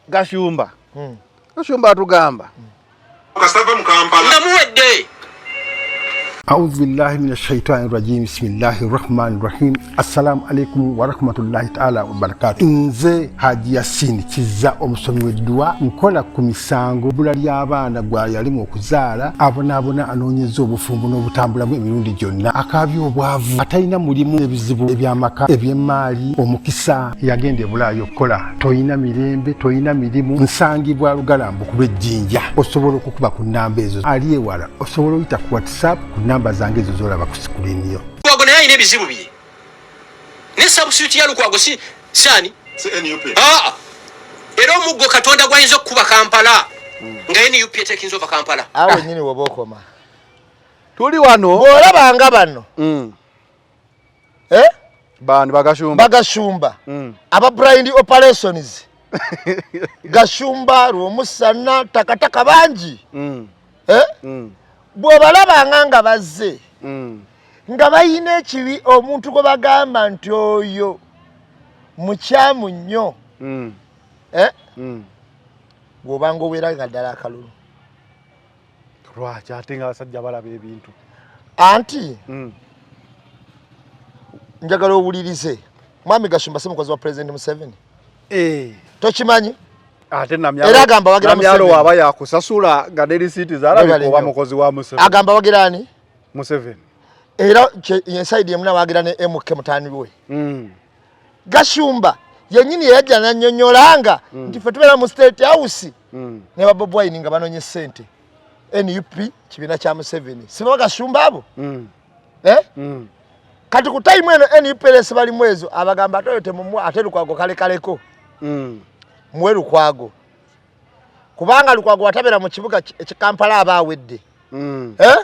Speaker 2: Gashumba, Gashumba atugamba
Speaker 8: Kasava mu Kampala.
Speaker 4: Nga muwedde.
Speaker 9: أعوذ بالله من الشيطان الرجيم، بسم الله الرحمن الرحيم. السلام عليكم ورحمة الله تعالى وبركاته. Nze Haji Yasin Kiza, omusomi w'edduwa. Nkola ku misango, bbula ly'abaana, gwa yalimu okuzaala, abonaabona, anoonyeza obufumbo n'obutambulamu emirundi gyonna, akaabya obwavu, atalina mulimu, ebizibu eby'amaka, eby'emmaali, omukisa yagenda ebulaayo okukola, toyina mirembe, toyina mirimu. Nsangibwa Lugalambu ku lw'Ejjinja. Osobola okukuba ku nnamba ezo. Ali ewala osobola oyita ku WhatsApp ku namba zange ezo zolaba ku screen yo.
Speaker 4: Wago naye alina ebizibu bye.
Speaker 10: Ne substitute ya Lukwago si sani ah, era omuggo Katonda gwayinza okukuba Kampala nga NUP etekinza ova Kampala.
Speaker 1: Awo wenyini woba okoma.
Speaker 2: Tuli wano
Speaker 1: bw'olabanga bano eh?
Speaker 2: Bani Bagashumba,
Speaker 1: Bagashumba aba blind operations Gashumba, Rwomusana, Takataka bangi eh? Bw'obalabanga nga bazze nga balina ekibi, omuntu gwe bagamba nti oyo mukyamu nnyo eh? Bw'obanga obeera nga ddala akalulu.
Speaker 2: Lwaki ate nga abasajja balaba ebintu?
Speaker 1: Anti njagala owulirize mwami Gashumba si mukozi wa President Museveni. Tokimanyi?
Speaker 2: Ate
Speaker 1: Era agamba wagira
Speaker 2: Namyalo
Speaker 1: Museveni.
Speaker 2: Waba yakusasula nga ne risiiti zalabika
Speaker 1: Webale
Speaker 2: oba
Speaker 1: nnyo.
Speaker 2: mukozi wa Museveni.
Speaker 1: Agamba wagira ani?
Speaker 2: Museveni.
Speaker 1: Era enside emu nawagira ne MK mutani we. Gashumba yennyini yajja nannyonnyolanga nti ffe tubeera mu State House ne ba Bobi Wine nga banonye ssente. NUP kibiina kya Museveni. Si baba Gashumba abo? Eh? Kati ku time eno NUPLS balimu ezo abagamba ate oyo temumuwa, ate Lukwago kalekaleko. Muwe Lukwago. Kubanga Lukwago watabeera mu kibuga Kampala aba awedde. Eh?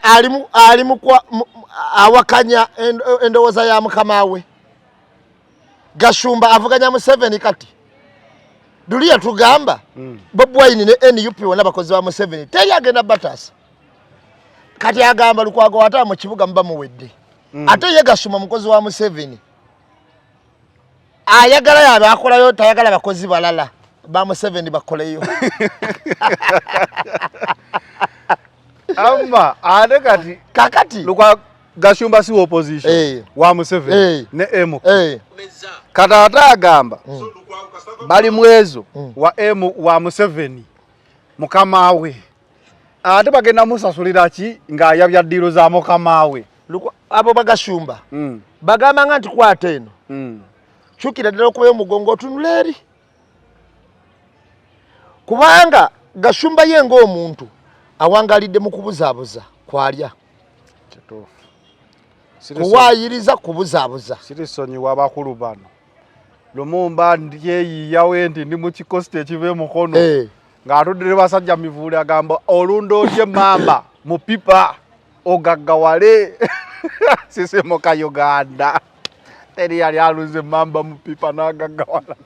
Speaker 1: Ali mu awakanya endowooza ya mukama we. Gashumba avuganya Museveni kati. Duliya tugamba Bobi Wine ne NUP bonna bakozi ba Museveni. Teri agenda bataasa. Kati agamba Lukwago wataba mu kibuga muba muwedde. Ate ye Gashumba mukozi wa Museveni. Ayagala yabe akolayo, tayagala bakozi balala ba Museveni bakoleyo.
Speaker 2: Amma ate kati
Speaker 1: kakati
Speaker 2: Lukwa Gashumba si opposition wa Museveni ne M. Kati ate agamba bali mwezo wa M wa Museveni mukama we. Ate bagenda musasulira ki ng'ayabya ddiiro za mukama we?
Speaker 1: Abo Bagashumba bagamba nga nti kwata eno. Kyukira ddala okubayo omugongo otunula eri. Kubanga Gashumba ye ng'omuntu awangalidde mu kubuzaabuza kwalya. Kuwaayiriza kubuzaabuza.
Speaker 2: Sirisonyiwa abakulu bano. Lumumba ndyeyiyawo nti ndi mu kikosita ekiva e Mukono. Ng'atudde ne basajja mivule agamba olunda otya emmamba mu pipa ogaggawale. Sisimuka Uganda. Teri yali aluze emmamba mu pipa n'agaggawala.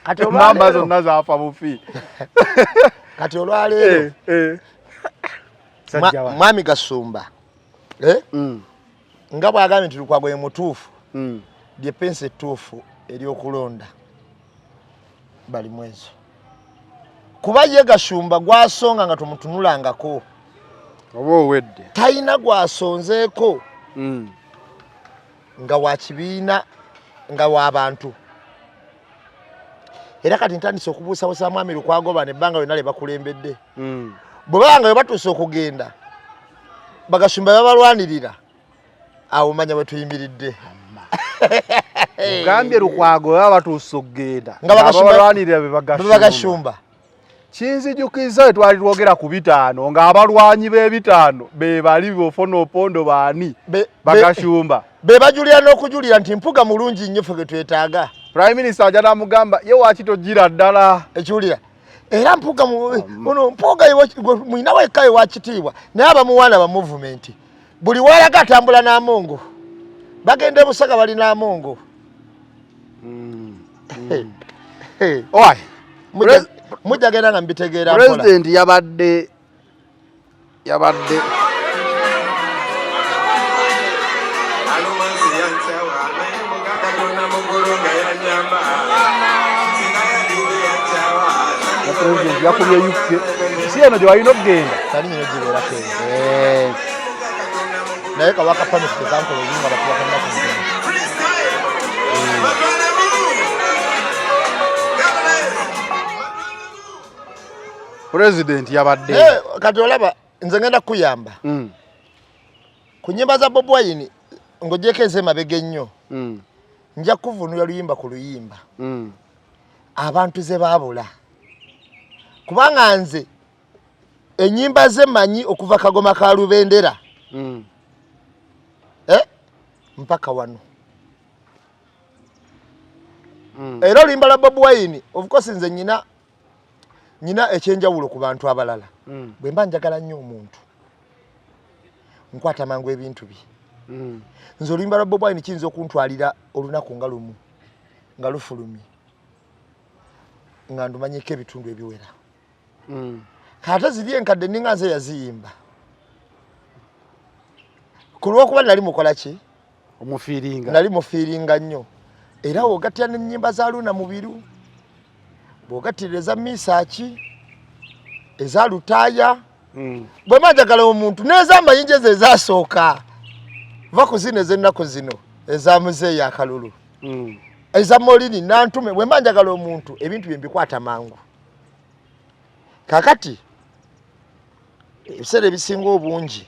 Speaker 1: Kati
Speaker 2: emmamba
Speaker 1: olwaleero
Speaker 2: zonna zaafa bufi.
Speaker 1: Kati olwaleero Mwami Gashumba nga bw'agambye nti Lukwago ye mutuufu, lye pensi ettuufu ery'okulonda bali mwezo. Kuba ye Gashumba gw'asonga nga tomutunulangako.
Speaker 2: Oba owedde.
Speaker 1: Talina gw'asonzeeko nga wa kibiina nga wa bantu. Era kati ntandise okubuusabuusa Mwami Lukwago bano ebbanga lyonna lye bakulembedde. Bwe baba nga bwe batuuse okugenda Bagashumba babalwanirira, awo manya bwe tuyimiridde.
Speaker 2: Ogambye Lukwago baba batuuse okugenda
Speaker 1: Nga
Speaker 2: nga babalwanirira be
Speaker 1: be Bagashumba.
Speaker 2: Kinzijukiza we twali twogera ku bitaano ng'abalwanyi b'ebitaano be bali Ofwono Opondo baani Bagashumba.
Speaker 1: Be bajulira n'okujulira nti Mpuga mulungi nnyo ffe ge twetaaga.
Speaker 2: Prime Minister ajja n'amugamba ye waaki togira ddala.
Speaker 1: Ekiwulira. Era Mpuga ono Mpuga mulina wekka we wakitiibwa naye abamuwaana ba movement. Buli walaga atambula n'amongo. Bagenda e Busaga bali n'amongo.
Speaker 2: Oi.
Speaker 1: Mujja genda nga mbitegeera mpola.
Speaker 2: President yabadde President yakubye UK. Si eno gye walina okugenda.
Speaker 1: Tali nyino gibeerako eyo. Naye kabaka permit tekankola obubi nga bakuba kannaku mutono.
Speaker 2: President yabadde.
Speaker 1: Kati olaba nze ngenda kukuyamba. Ku nnyimba za Bobi Wine ng'oggyeko ez'emabega ennyo. Nja kuvvuunula luyimba ku luyimba. Abantu ze baabula. Kubanga nze ennyimba ze mmanyi okuva Kagoma ka Lubendera. Mpaka wano. Era oluyimba lwa Bobi Wine, of course nze nyina ekyenjawulo ku bantu abalala. Bwe mba njagala nnyo omuntu, nkwata mangu ebintu bye. Nze oluyimba lwa Bobi Wine kiyinza okuntwalira olunaku nga lumu nga lufulumye, nga ndumanyiko ebitundu ebiwera. Ate ziri enkadde ninga nze yaziyimba, ku lw'okuba nali mukola ki?
Speaker 2: Omufiiringa.
Speaker 1: Nali mufiiringa nnyo. Era bw'ogattira n'ennyimba za Luna Mubiru, bw'ogattira eza Misaaki, eza Lutaaya, bwe mba njagala omuntu, n'ez'amayinja ezo ezasooka, va ku zino ez'ennaku zino eza Muzeeyi Akalulu, eza Molini Nantume, bwe mba njagala omuntu ebintu bye mbikwata mangu. Kakati ebiseera ebisinga obungi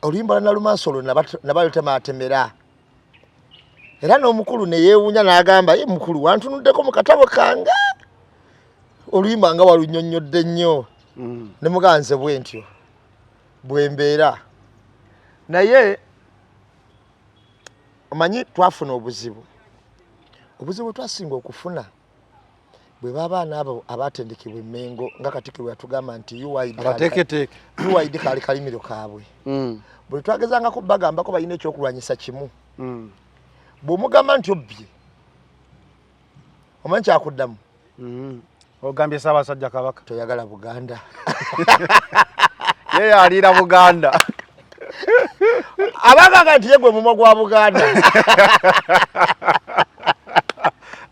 Speaker 1: oluyimba lwa Nalumansi olwo nabalutematemera, era n'omukulu ne yeewuunya n'agamba, ye mukulu wantunuddeko mu katabo kange oluyimba nga walunnyonnyodde nnyo. Ne mugamba nze bwe ntyo bwe mbeera. Naye omanyi twafuna obuzibu, obuzibu twasinga okufuna bwe babaana abo abatendekebwa Emmengo, nga Katikkiro yatugamba nti UYD
Speaker 2: Abateeketeeke.
Speaker 1: UYD kaali kalimiro kaabwe. Bwe twagezangako bagambako balina ekyokulwanyisa kimu. Bw'omugamba nti obbye, omanyi kyakuddamu?
Speaker 2: Ogambye Ssaabasajja Kabaka.
Speaker 1: Toyagala Buganda.
Speaker 2: Ye yaliira Buganda.
Speaker 1: Abagaga nti ye gwe mumwa gwa Buganda.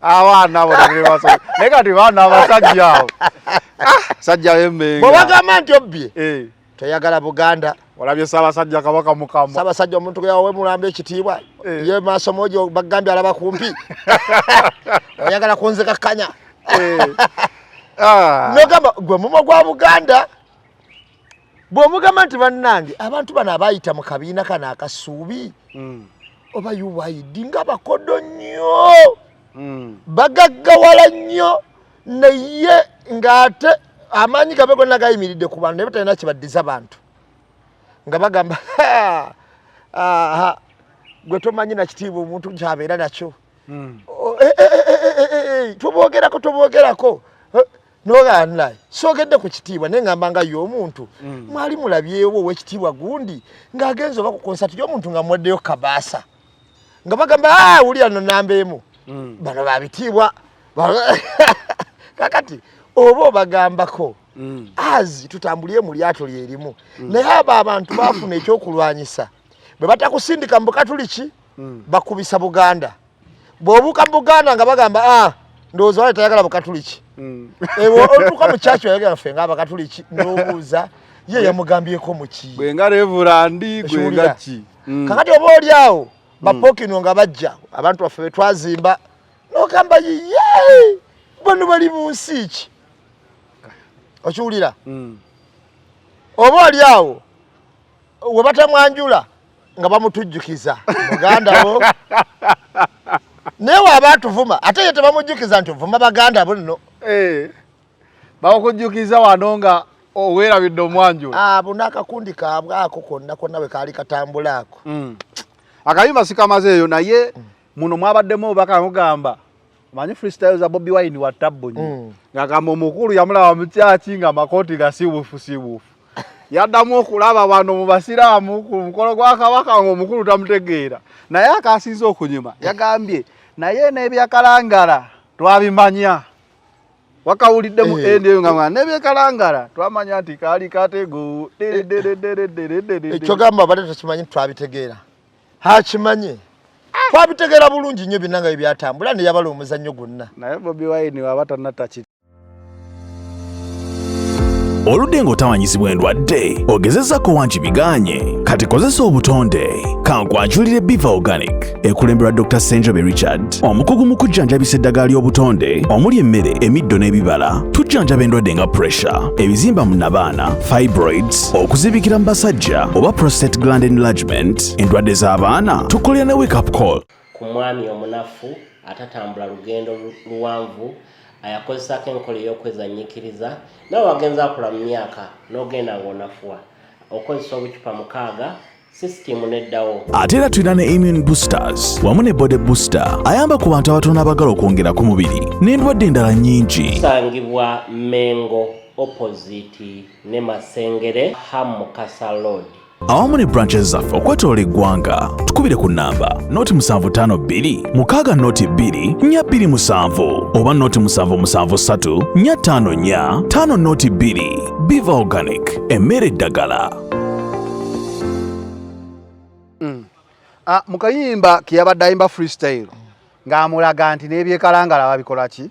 Speaker 2: Abaana abo naye kati baana abasajja abo. Sajja b'Emmengo.
Speaker 1: Bw'obagamba nti obbye, toyagala Buganda.
Speaker 2: Olabye Ssaabasajja Kabaka mukama.
Speaker 1: Ssaabasajja omuntu gwe yawe mulamba ekitiibwa. Ye maaso mogi bagambye alaba kumpi. Oyagala kunzikakkanya. Nogamba gwe mumwa gwa Buganda. Bw'omugamba nti bannange abantu bano abayita mu kabiina kano akasuubi, oba UYD nga bakodo nnyo, bagaggawala nnyo, naye ng'ate amaanyi gabe gonna gayimiridde ku bantu, naye batalina kye baddiza bantu, nga bagamba aha, gwe tomanyi na kitiibwa omuntu kyabeera nakyo. Tuboogerako, tuboogerako noga soogedde ku kitiibwa, naye ngamba nga ye omuntu mwali mulabyewo ow'ekitiibwa gundi ng'agenze oba ku konsati y'omuntu nga muwaddeyo kabaasa, nga bagamba wulira no namba emu, bano babitiibwa. Kakati oba obagambako azi tutambulire mu lyato lyerimu, naye abo abantu bafuna ekyokulwanyisa bwe batakusindika mu Bukatuliki, bakubisa Buganda. Bw'obuuka mu Buganda nga bagamba, ndowooza wale tayagala Bukatuliki. Otuuka mu kyaki oyagala ffe ng'Abakatuliki, n'obuuza ye yamugambyeko muki?
Speaker 2: Gwe nga reverend, gwe nga ki?
Speaker 1: Kakati oba oli awo bapokino nga bajja abantu baffe betwazimba, n'ogamba yiye bano bali mu nsi ki? Okiwulira? Oba oli awo we batamwanjula nga bamutujjukiza muganda bo, naye waaba atuvuma ate ye tebamujjukiza nti ovuma baganda bo nno.
Speaker 2: Bakujjukiza wano nga oweerabidde omwanjula.
Speaker 1: Abo n'akakundi kaabwe ako konna konna bwe kaali katambula ako.
Speaker 2: Akayimba sikamazeeyo, naye muno mwabaddemu obubaka mugamba manyi freestyle za Bobi Wine wa tabbu nnyo, ng'agamba omukulu yamulaba mu kyaki nga amakooti gasiiwuufu siiwuufu, yaddamu okulaba bano mu basiraamu ku mukolo gwa Kabaka ng'omukulu tamutegeera. Naye akasinze okunyuma yagambye naye n'ebyakalangala twabimanya, wakawuliddemu endi eyo nga n'ebyekalangala twamanya nti kaali katego.
Speaker 1: Ekyogamba badde tokimanyi, twabitegeera, hakimanye twabitegeera bulungi nnyo byonna nga byebyatambula neyabala omuzannyo gwonna.
Speaker 2: Naye Bobi Wine waba tannataki.
Speaker 11: Oludde ng'otawanyizibwa endwadde, ogezezako wangi biganye, kati kozesa obutonde. Kankwanjulire Biva Organic ekulemberwa Dr Senjobe Richard, omukugu mu kujjanjabisa eddagala ly'obutonde omuli emmere, emiddo n'ebibala. Tujjanjaba endwadde nga pressure, ebizimba mu nabaana, fibroids, okuzibikira mu basajja oba prostate gland enlargement, endwadde z'abaana. Tukolera ne wake up call.
Speaker 12: Ku mwami omunafu atatambula lugendo luwanvu, ayakozesako enkola ey'okwezanyiikiriza, nawe wagenza akula mu myaka n'ogenda ng'onafuwa, okozesa obucupa 6. Sisitimu n'eddawo.
Speaker 11: Ate era tulina ne immune boosters wamu ne body booster ayamba ku bantu abatono abagala okwongera ku mubiri n'endwadde endala nnyingi.
Speaker 12: Tusangibwa Mengo opposite ne Masengere Ham Mukasa Road.
Speaker 11: Awamu ne branches zaffe okwetoloola eggwanga. Tukubire ku nnamba noti 752 6 noti 2 4 2 7 oba noti 7 7 3 4 5 4 5 noti 2. Biva Organic, emmere eddagala.
Speaker 2: Ah, mu kayimba ke yabadde ayimba freestyle ng'amulaga nti n'ebyekalangala babikola ki,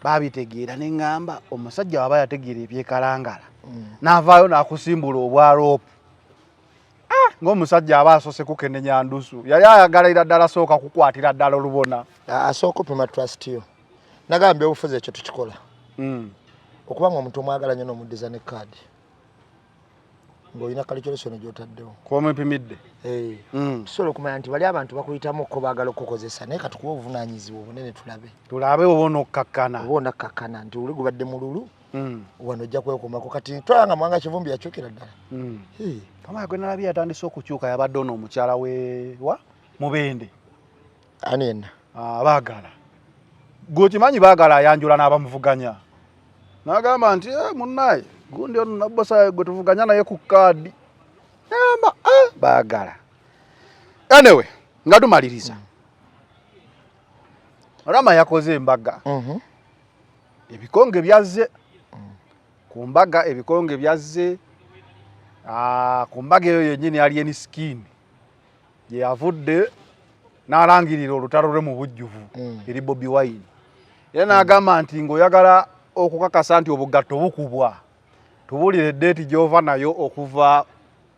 Speaker 2: babitegeera. Ne ŋŋamba omusajja waba yategeera ebyekalangala n'avaayo n'akusimbula obwaloopu, ng'omusajja aba asoose kukenenya ndusu, yali ayagalira ddala sooka kukwatira ddala olubona.
Speaker 1: Asooka opima trust yo. Nagamba ebyobufuzi ekyo tukikola okubanga omuntu omwagala nnyo n'omuddiza ne kaadi ng'olina calculation gy'otaddewo.
Speaker 2: Kwomupimidde.
Speaker 1: Tusobola okumanya nti bali abantu bakuyitamu ko baagala okukozesa, naye katukuwa obuvunaanyizibwa obunene tulabe.
Speaker 2: Tulabe oba onokkakkana.
Speaker 1: Oba onakkakkana nti oli gubadde mululu wano ojja kwekumako. Kati twala nga Mwanga Kivumbi yakyukira ddala.
Speaker 2: Kama gwe nalabye yatandise okukyuka yabadde ono omukyala we wa Mubende.
Speaker 1: Ani yenna?
Speaker 2: Ah, Baagala. Gwe okimanyi Baagala ayanjula n'abamuvuganya. N'agamba nti munnaye gundi ono nabbosa gwe tuvuganya naye ku kaadi. N'agamba Baagala. Anyway, nga tumaliriza. Rama yakoze embaga. Ebikonge byazze ku mbaga, ebikonge byazze ku mbaga eyo yennyini Alien Skin gye yavudde n'alangirira olutalo lwe mu bujjuvu eri Bobi Wine. Era n'agamba nti ng'oyagala okukakasa nti obugatto bukubwa, tubuulire ddeeti gy'ova nayo okuva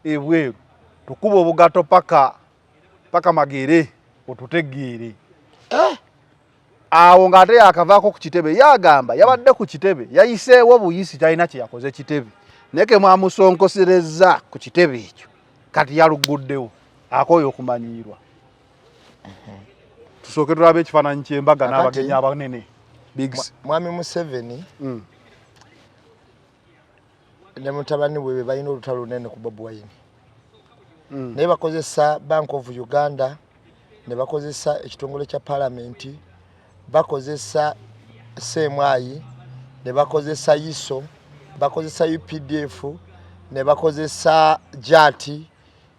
Speaker 2: ebweru, tukuba obugatto paka paka Magere otutegeere. Awo ng'ate yakavaako ku kitebe, yagamba yabadde ku kitebe, yayiseewo buyisi, talina kye yakoze kitebe, naye ke mwamusonkoserezza ku kitebe ekyo kati yaluguddewo akooye okumanyiirwa. Tusooke tulabe ekifaananyi ky'embaga n'abagenyi abanene. Biggs.
Speaker 1: Mwami Museveni ne mutabani we be balina olutalo lunene ku Bobi Wine. Naye bakozesa Bank of Uganda, ne bakozesa ekitongole kya Palamenti, bakozesa CMI, ne bakozesa ISO, bakozesa UPDF, ne bakozesa JATI,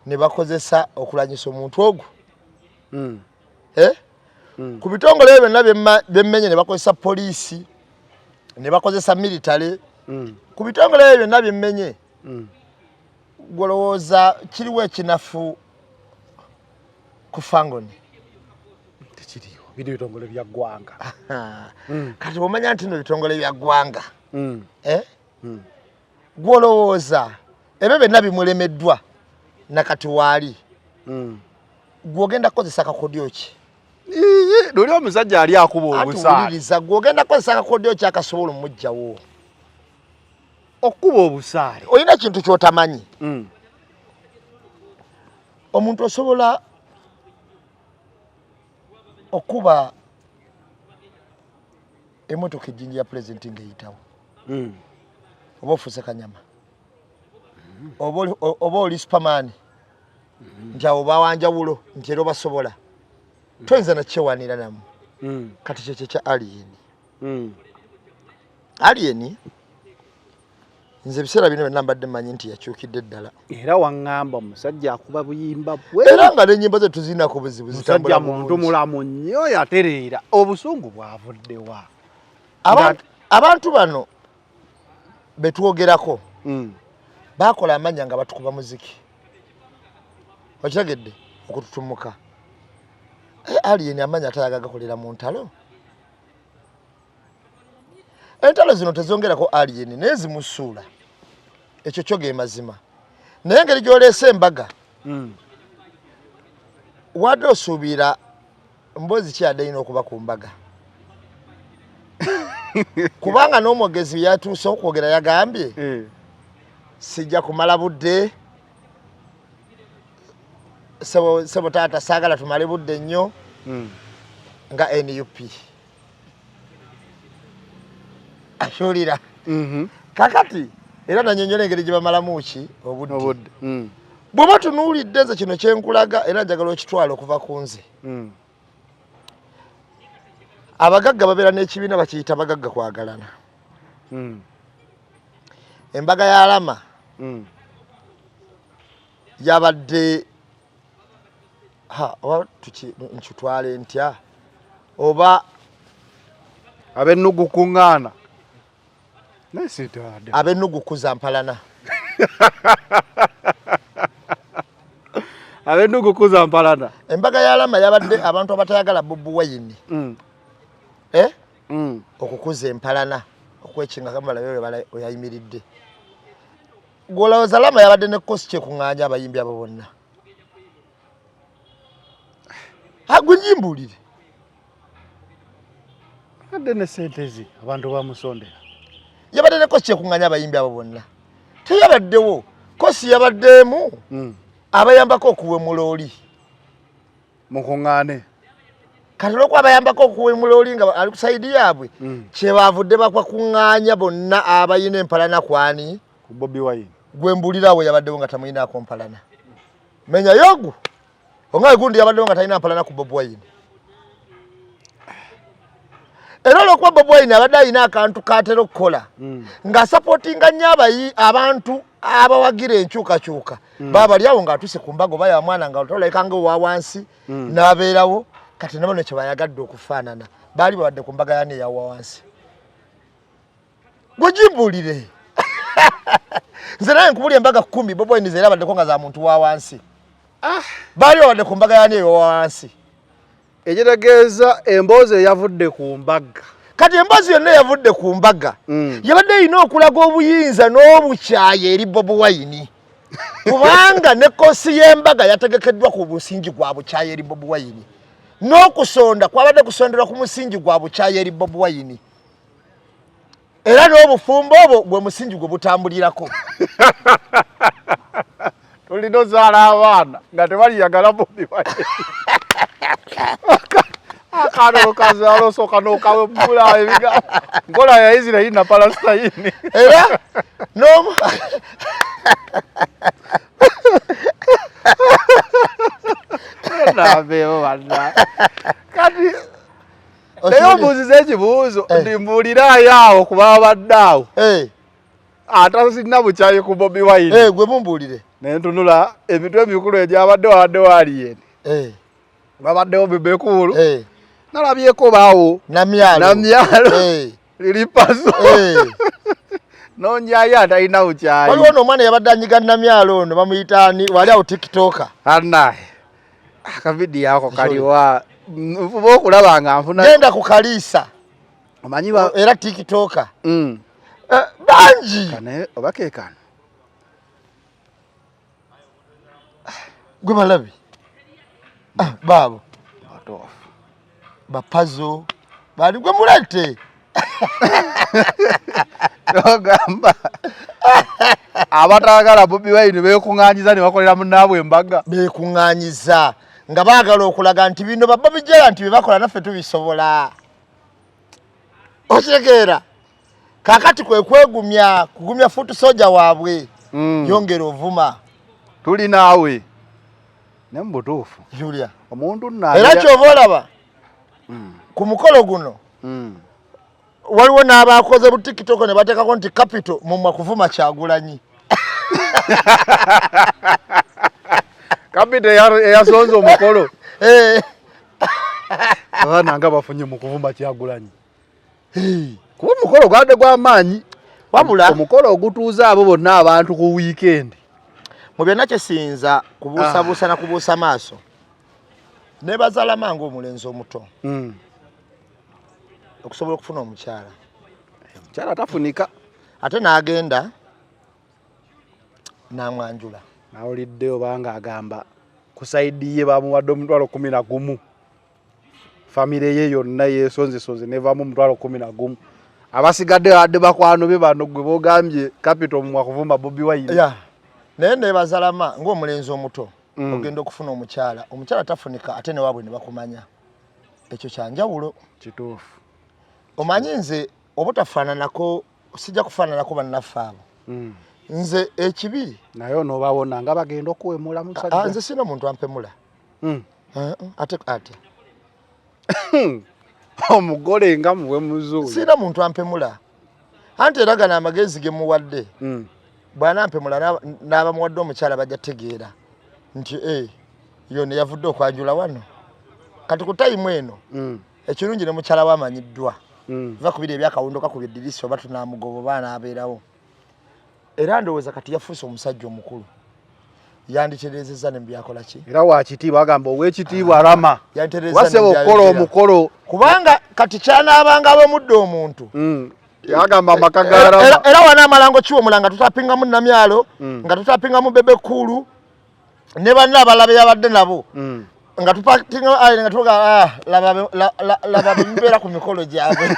Speaker 1: ne bakozesa okulanyisa omuntu ogwo. Ku bitongole ebyo byonna byemmenye, ne bakozesa poliisi, ne bakozesa military. Ku bitongole ebyo byonna byemmenye, gwolowooza kiriwo ekinafu ku Fangoni?
Speaker 2: Tekiriyo, biri bitongole bya ggwanga.
Speaker 1: Kati bwomanya nti no bitongole bya ggwanga, gwolowooza ebyo byonna bimulemeddwa nakati waali, gwogenda kukozesa akakodyo ki?
Speaker 2: Luli omusajja ali akuba obusaale.
Speaker 1: Atuwuliriza, gwogenda kukozesa akakodyo ki akasobola omugjawo?
Speaker 2: Okukuba obusaale.
Speaker 1: Olina ekintu ky'otamanyi. Omuntu osobola okuba emotoka ejjinja ya pulezidenti ng'eyitawo, oba ofuuse kanyama, oba oli superman, nti awo bawanjawulo nti era obasobola toyinza nakyewanira namu. Kati kyekyo kya Alien. Alien nze ebiseera bino byonna mbadde mmanyi nti yakyukidde ddala.
Speaker 2: Era waŋŋamba omusajja akuba buyimba bwe.
Speaker 1: Era nga n'ennyimba ze tuzirinako buzibu,
Speaker 2: zitambula muntu mulamu nnyo, yatereera. Obusungu bwavuddewa?
Speaker 1: Abantu bano betwogerako bakola amanya nga batukuba muziki, okitegedde, okututumuka. Alien amanya ate ayaga gakolera mu ntalo. Entalo zino tezongerako Alien, naye zimusuula. Ekyo kyo ge mazima. Naye engeri gy'oleese embaga, wadde osuubira mboozi ki yadde erina okuba ku mbaga? Kubanga n'omwogezi yatuuse okwogera yagambye sijja kumala budde, sebo taata, saagala tumale budde nnyo nga NUP ashuulira. Kakati era nanyonyola engeri gye bamalamu ki obudde. Bw'oba tunuulidde nze kino kyenkulaga era njagala okitwala okuva ku nze. Abagagga babeera n'ekibiina bakiyita bagagga kwagalana. Embaga ya Lama yabadde ha oba nkitwale ntya oba
Speaker 2: ab'ennugu kuŋŋaana
Speaker 1: ab'ennugu kuza mpalana
Speaker 2: ab'ennugu kuza mpalana.
Speaker 1: Embaga ya Lama yabadde abantu abatayagala Bobi Wine okukuza empalana okwekinga kamala oyayimiridde. Gwolowooza Lama yabadde ne kosi kyekuŋŋaanya abayimbi abo bonna? Agwe nyimbulire.
Speaker 2: Abadde ne sente ze abantu bamusondera.
Speaker 1: Yabadde ne kosi kyekuŋŋaanya abayimbi abo bonna? Teyabaddewo kosi, yabaddeemu abayambako okuwemula oli.
Speaker 2: Mukuŋŋaane.
Speaker 1: Kati olwokuba abayambako okuwemula oli nga ali ku side yaabwe, kyebavudde bakwakuŋŋaanya bonna abayina empalana kwani?
Speaker 2: Ku Bobi Wine.
Speaker 1: Gwe mbulirawo yabaddewo nga tamuyinaako mpalana. Menya yogu onga gundi yabaddewo nga talina mpalana ku Bobi Wine. Era olwokuba Bobi Wine abadde alina akantu katera okukola ng'asupportinga nnyo abayi abantu abawagira enkyukakyuka, baba bali awo ng'atuuse ku mbaga oba ya mwana nga tolabika nga owa wansi n'abeerawo. Kati nabo nekyo bayagadde okufaanana baali babadde ku mbaga yani eyawa wansi. Gwe gimbuulire nze naye nkubuli embaga 10 Bobi Wine era abaddeko nga za muntu wa wansi, baali babadde ku mbaga yani eyowa wansi.
Speaker 2: Ekitegeeza emboozi eyavudde ku mbaga.
Speaker 1: Kati emboozi yonna eyavudde ku mbaga yabadde erina okulaga obuyinza n'obukyayi eri Bobi Wine, kubanga ne kosi y'embaga yategekeddwa ku musingi gwa bukyayi eri Bobi Wine, n'okusonda kwabadde kusonderwa ku musingi gwa bukyayi eri Bobi Wine, era n'obufumbo obwo gwe musingi gwe butambulirako.
Speaker 2: Tulina ozaala abaana nga tebaliyagala Bobi Wine. Akaana okazaala osooka n'okawemula ebigambo nkola ya Isirayiri na Palestine.
Speaker 1: Era n'omu
Speaker 2: Nabeewo banna kati naye ombuuziza ekibuuzo ndi mbuuliraayo awo kuba babadde awo atasina bukyayi ku Bobi Wine.
Speaker 1: Gwe mumbuulire.
Speaker 2: Nentunula emitwe emikulu egyabadde wabadde waaliyeni, babaddewo Bebe Cool, nalabyeko baawo
Speaker 1: Namyalo,
Speaker 2: Namyalo, Lil Pazo, nonyayo atalina bukyayi.
Speaker 1: Waliwo n'omwana yabadde anyiga Namyalo ono bamuyita ani wali awo TikToker.
Speaker 2: Anaye akavidiyo ako kaliwa? Nfuba okulaba nga nfuna.
Speaker 1: Genda ku Kaliisa.
Speaker 2: Omanyi
Speaker 1: era TikToker bangi.
Speaker 2: Kane oba keekano.
Speaker 1: Gwe balabi baabo.
Speaker 2: Batuufu.
Speaker 1: Bapazo bali gwe mulete.
Speaker 2: Ogamba abataagala Bobi Wine beekuŋŋaanyiza ne bakolera munnaabwe embaga.
Speaker 1: Beekuŋŋaanyiza nga baagala okulaga nti bino bababijjala nti bye bakola naffe tubisobola. Okitegeera? Kakati kwe kwegumya kugumya foot soldier waabwe, yongera ovuma.
Speaker 2: Tuli naawe ne mu butuufu.
Speaker 1: Julia.
Speaker 2: Omuntu nno
Speaker 1: era kyova olaba ku mukolo guno waliwo n'abakoze bu TikTok ne bateekako nti capital mumwa kuvuma Kyagulanyi.
Speaker 2: Capital eyasonze omukolo. Abaana nga bafunye mu kuvuma Kyagulanyi, kuba omukolo gwabadde gw'amaanyi.
Speaker 1: Wabula
Speaker 2: omukolo ogutuuza abo bonna abantu ku wiikendi.
Speaker 1: Mu byonna kyesiyinza kubuusabuusa na kubuusa maaso, nebaza Lama ng'omulenzi omuto okusobola okufuna omukyala.
Speaker 2: Omukyala tafunika.
Speaker 1: Ate n'agenda n'amwanjula.
Speaker 2: Nawulidde obanga agamba ku side ye bamuwadde 110,000, famire ye yonna yeesonzesonze nevaamu 110,000. Abasigadde badde bakwano be bano gwe bogambye capital mumwa kuvuma Bobi Wine.
Speaker 1: Ya, naye nebaza Lama ng'omulenzi omuto ogenda okufuna omukyala. Omukyala tafunika ate newaabwe ne bakumanya, ekyo kyanjawulo.
Speaker 2: Kituufu.
Speaker 1: Omanyi nze obutafaananako, sijja kufaananako bannaffe abo. Nze ekibi
Speaker 2: naye onoobawona nga bagenda okuwemula musajja.
Speaker 1: Ah, nze sina muntu ampemula. Ate ate
Speaker 2: Omugole nga muwe muzuuyo.
Speaker 1: Sina muntu ampemula, anti era gano amagezi ge muwadde, bw'anampemula n'abamuwadde omukyala bajja tegeera nti eh, yono yavudde okwanjula wano kati ku time eno. Ekirungi ne mukyala we amanyiddwa. Va kubiri ebyakawundo kakubye eddirisa oba tunaamugoba oba anaabeerawo. Era ndowooza kati yafuuse omusajja omukulu, yanditereezezza ne mubyakola ki.
Speaker 2: Era wakitiibwa, agamba ow'ekitiibwa Rama.
Speaker 1: Yanditereezezza
Speaker 2: waseba
Speaker 1: ne
Speaker 2: okukola
Speaker 1: byayogera.
Speaker 2: Omukolo.
Speaker 1: Kubanga kati kyanaabanga abamudde omuntu.
Speaker 2: Yagamba amaka ga
Speaker 1: Era,
Speaker 2: Rama.
Speaker 1: era wanaamala kiwomula nga tutapingamu Namyalo, nga tutapingamu Bebe Cool ne banne abalala be yabadde nabo, nga tupatinga ayi nga tuga, ah, laba laba bimubeera ku mikolo gyabwe.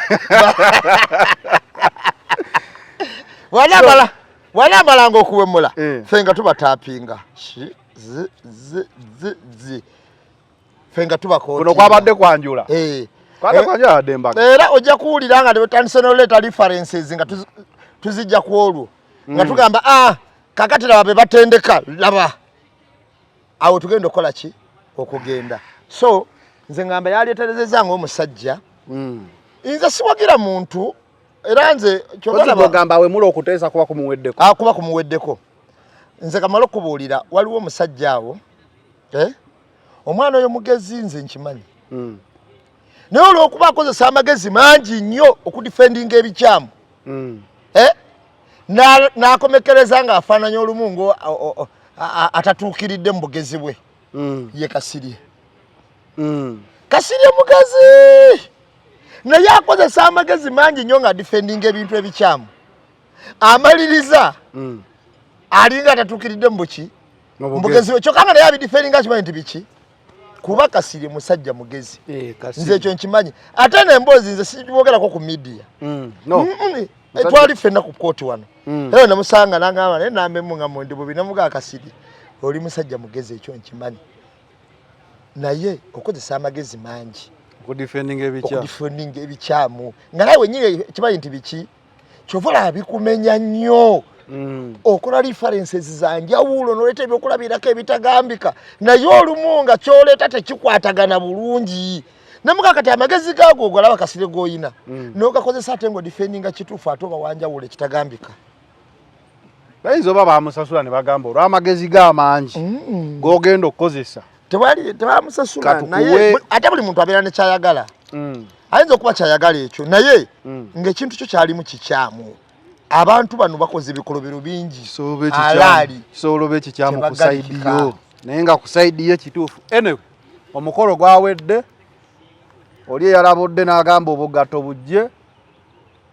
Speaker 1: Wanamalanga okuwemula, ffe nga tubatapinga Shi, zi zi zi zi, ffe nga tubakooti.
Speaker 2: Kuno kwabadde kwanjula.
Speaker 1: Eh.
Speaker 2: Kwabadde kwanjula, abadde embaga.
Speaker 1: Era ojja kuwulira nga tebetandise noleeta references nga tuzijja ku olwo nga tugamba, ah, kakati laba be batendeka, laba awo tugenda okukola ki okugenda. So nze ngamba yalyeterezeza ng'omusajja. Nze siwagira muntu, era nze kyova olaba-
Speaker 2: Ogamba awemula okuteesa kuba kumuweddeko.
Speaker 1: Ah, kuba kumuweddeko. Nze kamala okubuulira, waliwo omusajja awo, eh? Omwana oyo mugezi, nze nkimanyi, naye olwokuba akozesa amagezi mangi nnyo okudifendinga ebikyamu, eh? N'akomekereza ng'afaananya olumu ngo atatuukiridde mu bugezi bwe. Ye Kasirye. Kasirye mugezi, naye akozesa amagezi mangi nnyo nga defendinga ebintu ebikyamu, amaliriza alinga atatuukiridde mu buki,
Speaker 2: Mu
Speaker 1: mugezi we, kyokka nga naye abidifendinga akimanyi nti biki, kuba Kasirye musajja mugezi.
Speaker 2: Eh, Kasirye.
Speaker 1: Nze ekyo nkimanyi, ate nemboozi nze sibogerako ku media.
Speaker 2: No.
Speaker 1: Twali ffenna ku kooti wano, era namusanga nangamba, naye nambemu nga mundi bubi, namugaa, "Kasirye, oli musajja mugezi, ekyo nkimanyi, naye okozesa amagezi mangi
Speaker 2: okudifendinga ebikyamu."
Speaker 1: Okudifendinga ebikyamu nga nawe wenyini kimanyi nti biki, kyova olaba bikumenya nnyo. Okola references za njawulo noleeta ebyokulabirako ebitagambika, naye olumu nga kyoleeta tekikwatagana bulungi. Namuga kati amagezi gago ogolaba Kasire goyina, nogakozesa ate nga odifendinga kituufu, ate oba wanjawulo ekitagambika.
Speaker 2: Bayinza oba bamusasula ne bagamba olw'amagezi ge amangi g'ogenda okukozesa.
Speaker 1: Tewali tebamusasula.
Speaker 2: Katukuwe-
Speaker 1: Naye ate buli muntu abeera nekyayagala. Ayinza okuba kyayagala ekyo, naye ng'ekintu kyo kyalimu kikyamu. Abantu bano bakoze ebikolobero bingi. Alaali
Speaker 2: Kisobola oba ekikyamu ku side
Speaker 1: Tebagalikika.
Speaker 2: yo, naye nga ku side ye kituufu. Anyway, omukolo gwawedde, oli eyalabudde n'agamba obugatto bujje,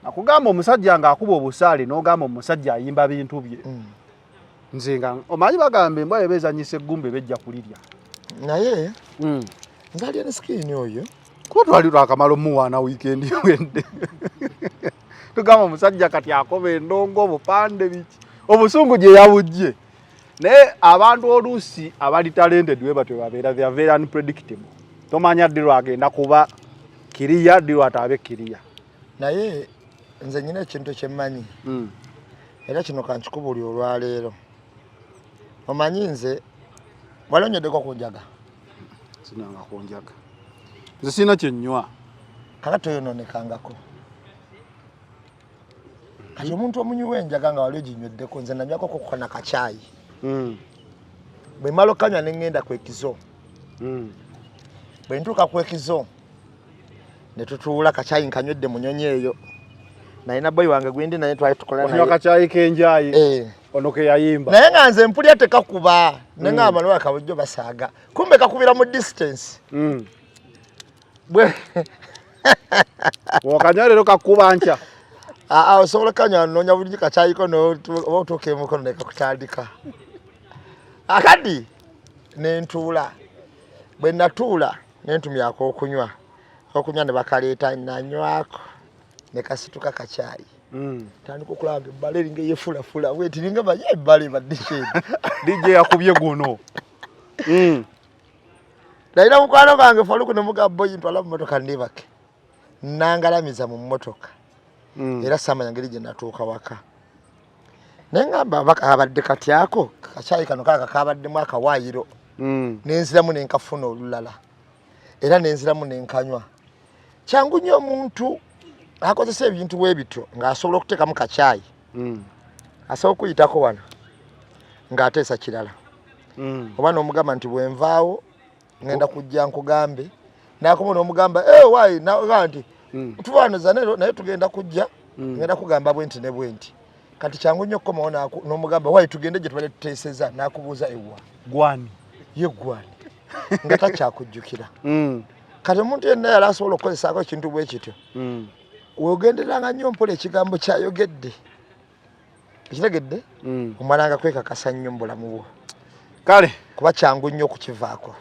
Speaker 2: nakugamba omusajja ng'akuba obusaale, n'ogamba omusajja ayimba bintu bye. Nze nga omanyi bagamba embwa eba ezanyisa eggumba eba ejja kulirya.
Speaker 1: Naye nze Alien Skin oyo,
Speaker 2: Kuba twali twakamala omuwaana wiikendi ewedde, tugamba omusajja kati akoba endongo, obupande, biki, obusungu gye yabujje. Naye abantu oluusi abali talented we batyo babeera, they are very unpredictable. Tomanya ddi lwagenda kuba kiriya, ddi lwataabe kiriya.
Speaker 1: Naye nze nyina ekintu kyemmanyi, era kino kankikubuli olwaleero. Omanyi nze wali onyweddeko ku njaga?
Speaker 2: Sinanga ku njaga, nze sirina kyenywa.
Speaker 1: Kaka toyononekangako. Kati omuntu omunywi w'enjaga nga wali oginyweddeko, nze nanywako kokona kacyayi. Bwe mala okanywa ne ŋŋenda ku ekizo. Bwe ntuuka ku ekizo ne tutuula, kacyayi nkanywedde mu nyonyi eyo, nalina boyi wange gwindi naye twali tukola.
Speaker 2: Onywa kacyayi k'enjayi?
Speaker 1: Eh.
Speaker 2: Ono ke yayimba.
Speaker 1: Naye nga nze mpulya tekakuba, ne nga amaloba kabujjo basaaga, kumbe kakubira mu distance. Bwe
Speaker 2: Okanywa leero kakuba nkya.
Speaker 1: Aa, osobola kanywa noonya bulungi kakyayiko oba otuuka emukono nekakutandika. Akadi nentuula, bwe natuula nentumyako okunywa, okunywa ne bakaleeta, nanywako ne kasituka kacyayi. Tandika okulaba nga ebbala eringa eyefulafula bweti, ninga baye ebbala ebadde kyeno.
Speaker 2: DJ yakubye guno.
Speaker 1: Nalina mukwano gwange Faluku, nemuga, "Boyi, ntwala mu motoka nebake." Nangalamiza mu mmotoka, era saamanya ngeri gye natuuka waka. Naye ngamba abadde kati ako kacaayi kano kaka kabaddemu akawaayiro. Nenziramu nenkafuna olulala era nenziramu nenkanywa. Kyangu nnyo omuntu akozesa ebintu bwe bityo ng'asobola okuteekamu kacaayi, asobola okuyitako wano ng'ateesa kirala, oba n'omugamba nti bwenvaawo ngenda kujja nkugambe, nakoma n'omugamba waayi naga nti tubaanoza naye tugenda kujja, ngenda kugamba bwe nti ne bwe nti. Kati kyangu nnyo okukomawo n'omugamba waayi tugende gye tubadde tuteeseza, n'akubuuza ewa
Speaker 2: gwani
Speaker 1: ye gwani nga takyakujjukira. Kati omuntu yenna yali asobola okukozesaako ekintu bwe kityo, weogenderanga nnyo mpola ekigambo kyayogedde ekitegedde, omalanga kwekakasa nnyo mu bulamu bwo.
Speaker 2: Kale
Speaker 1: kuba kyangu nnyo okukivaako.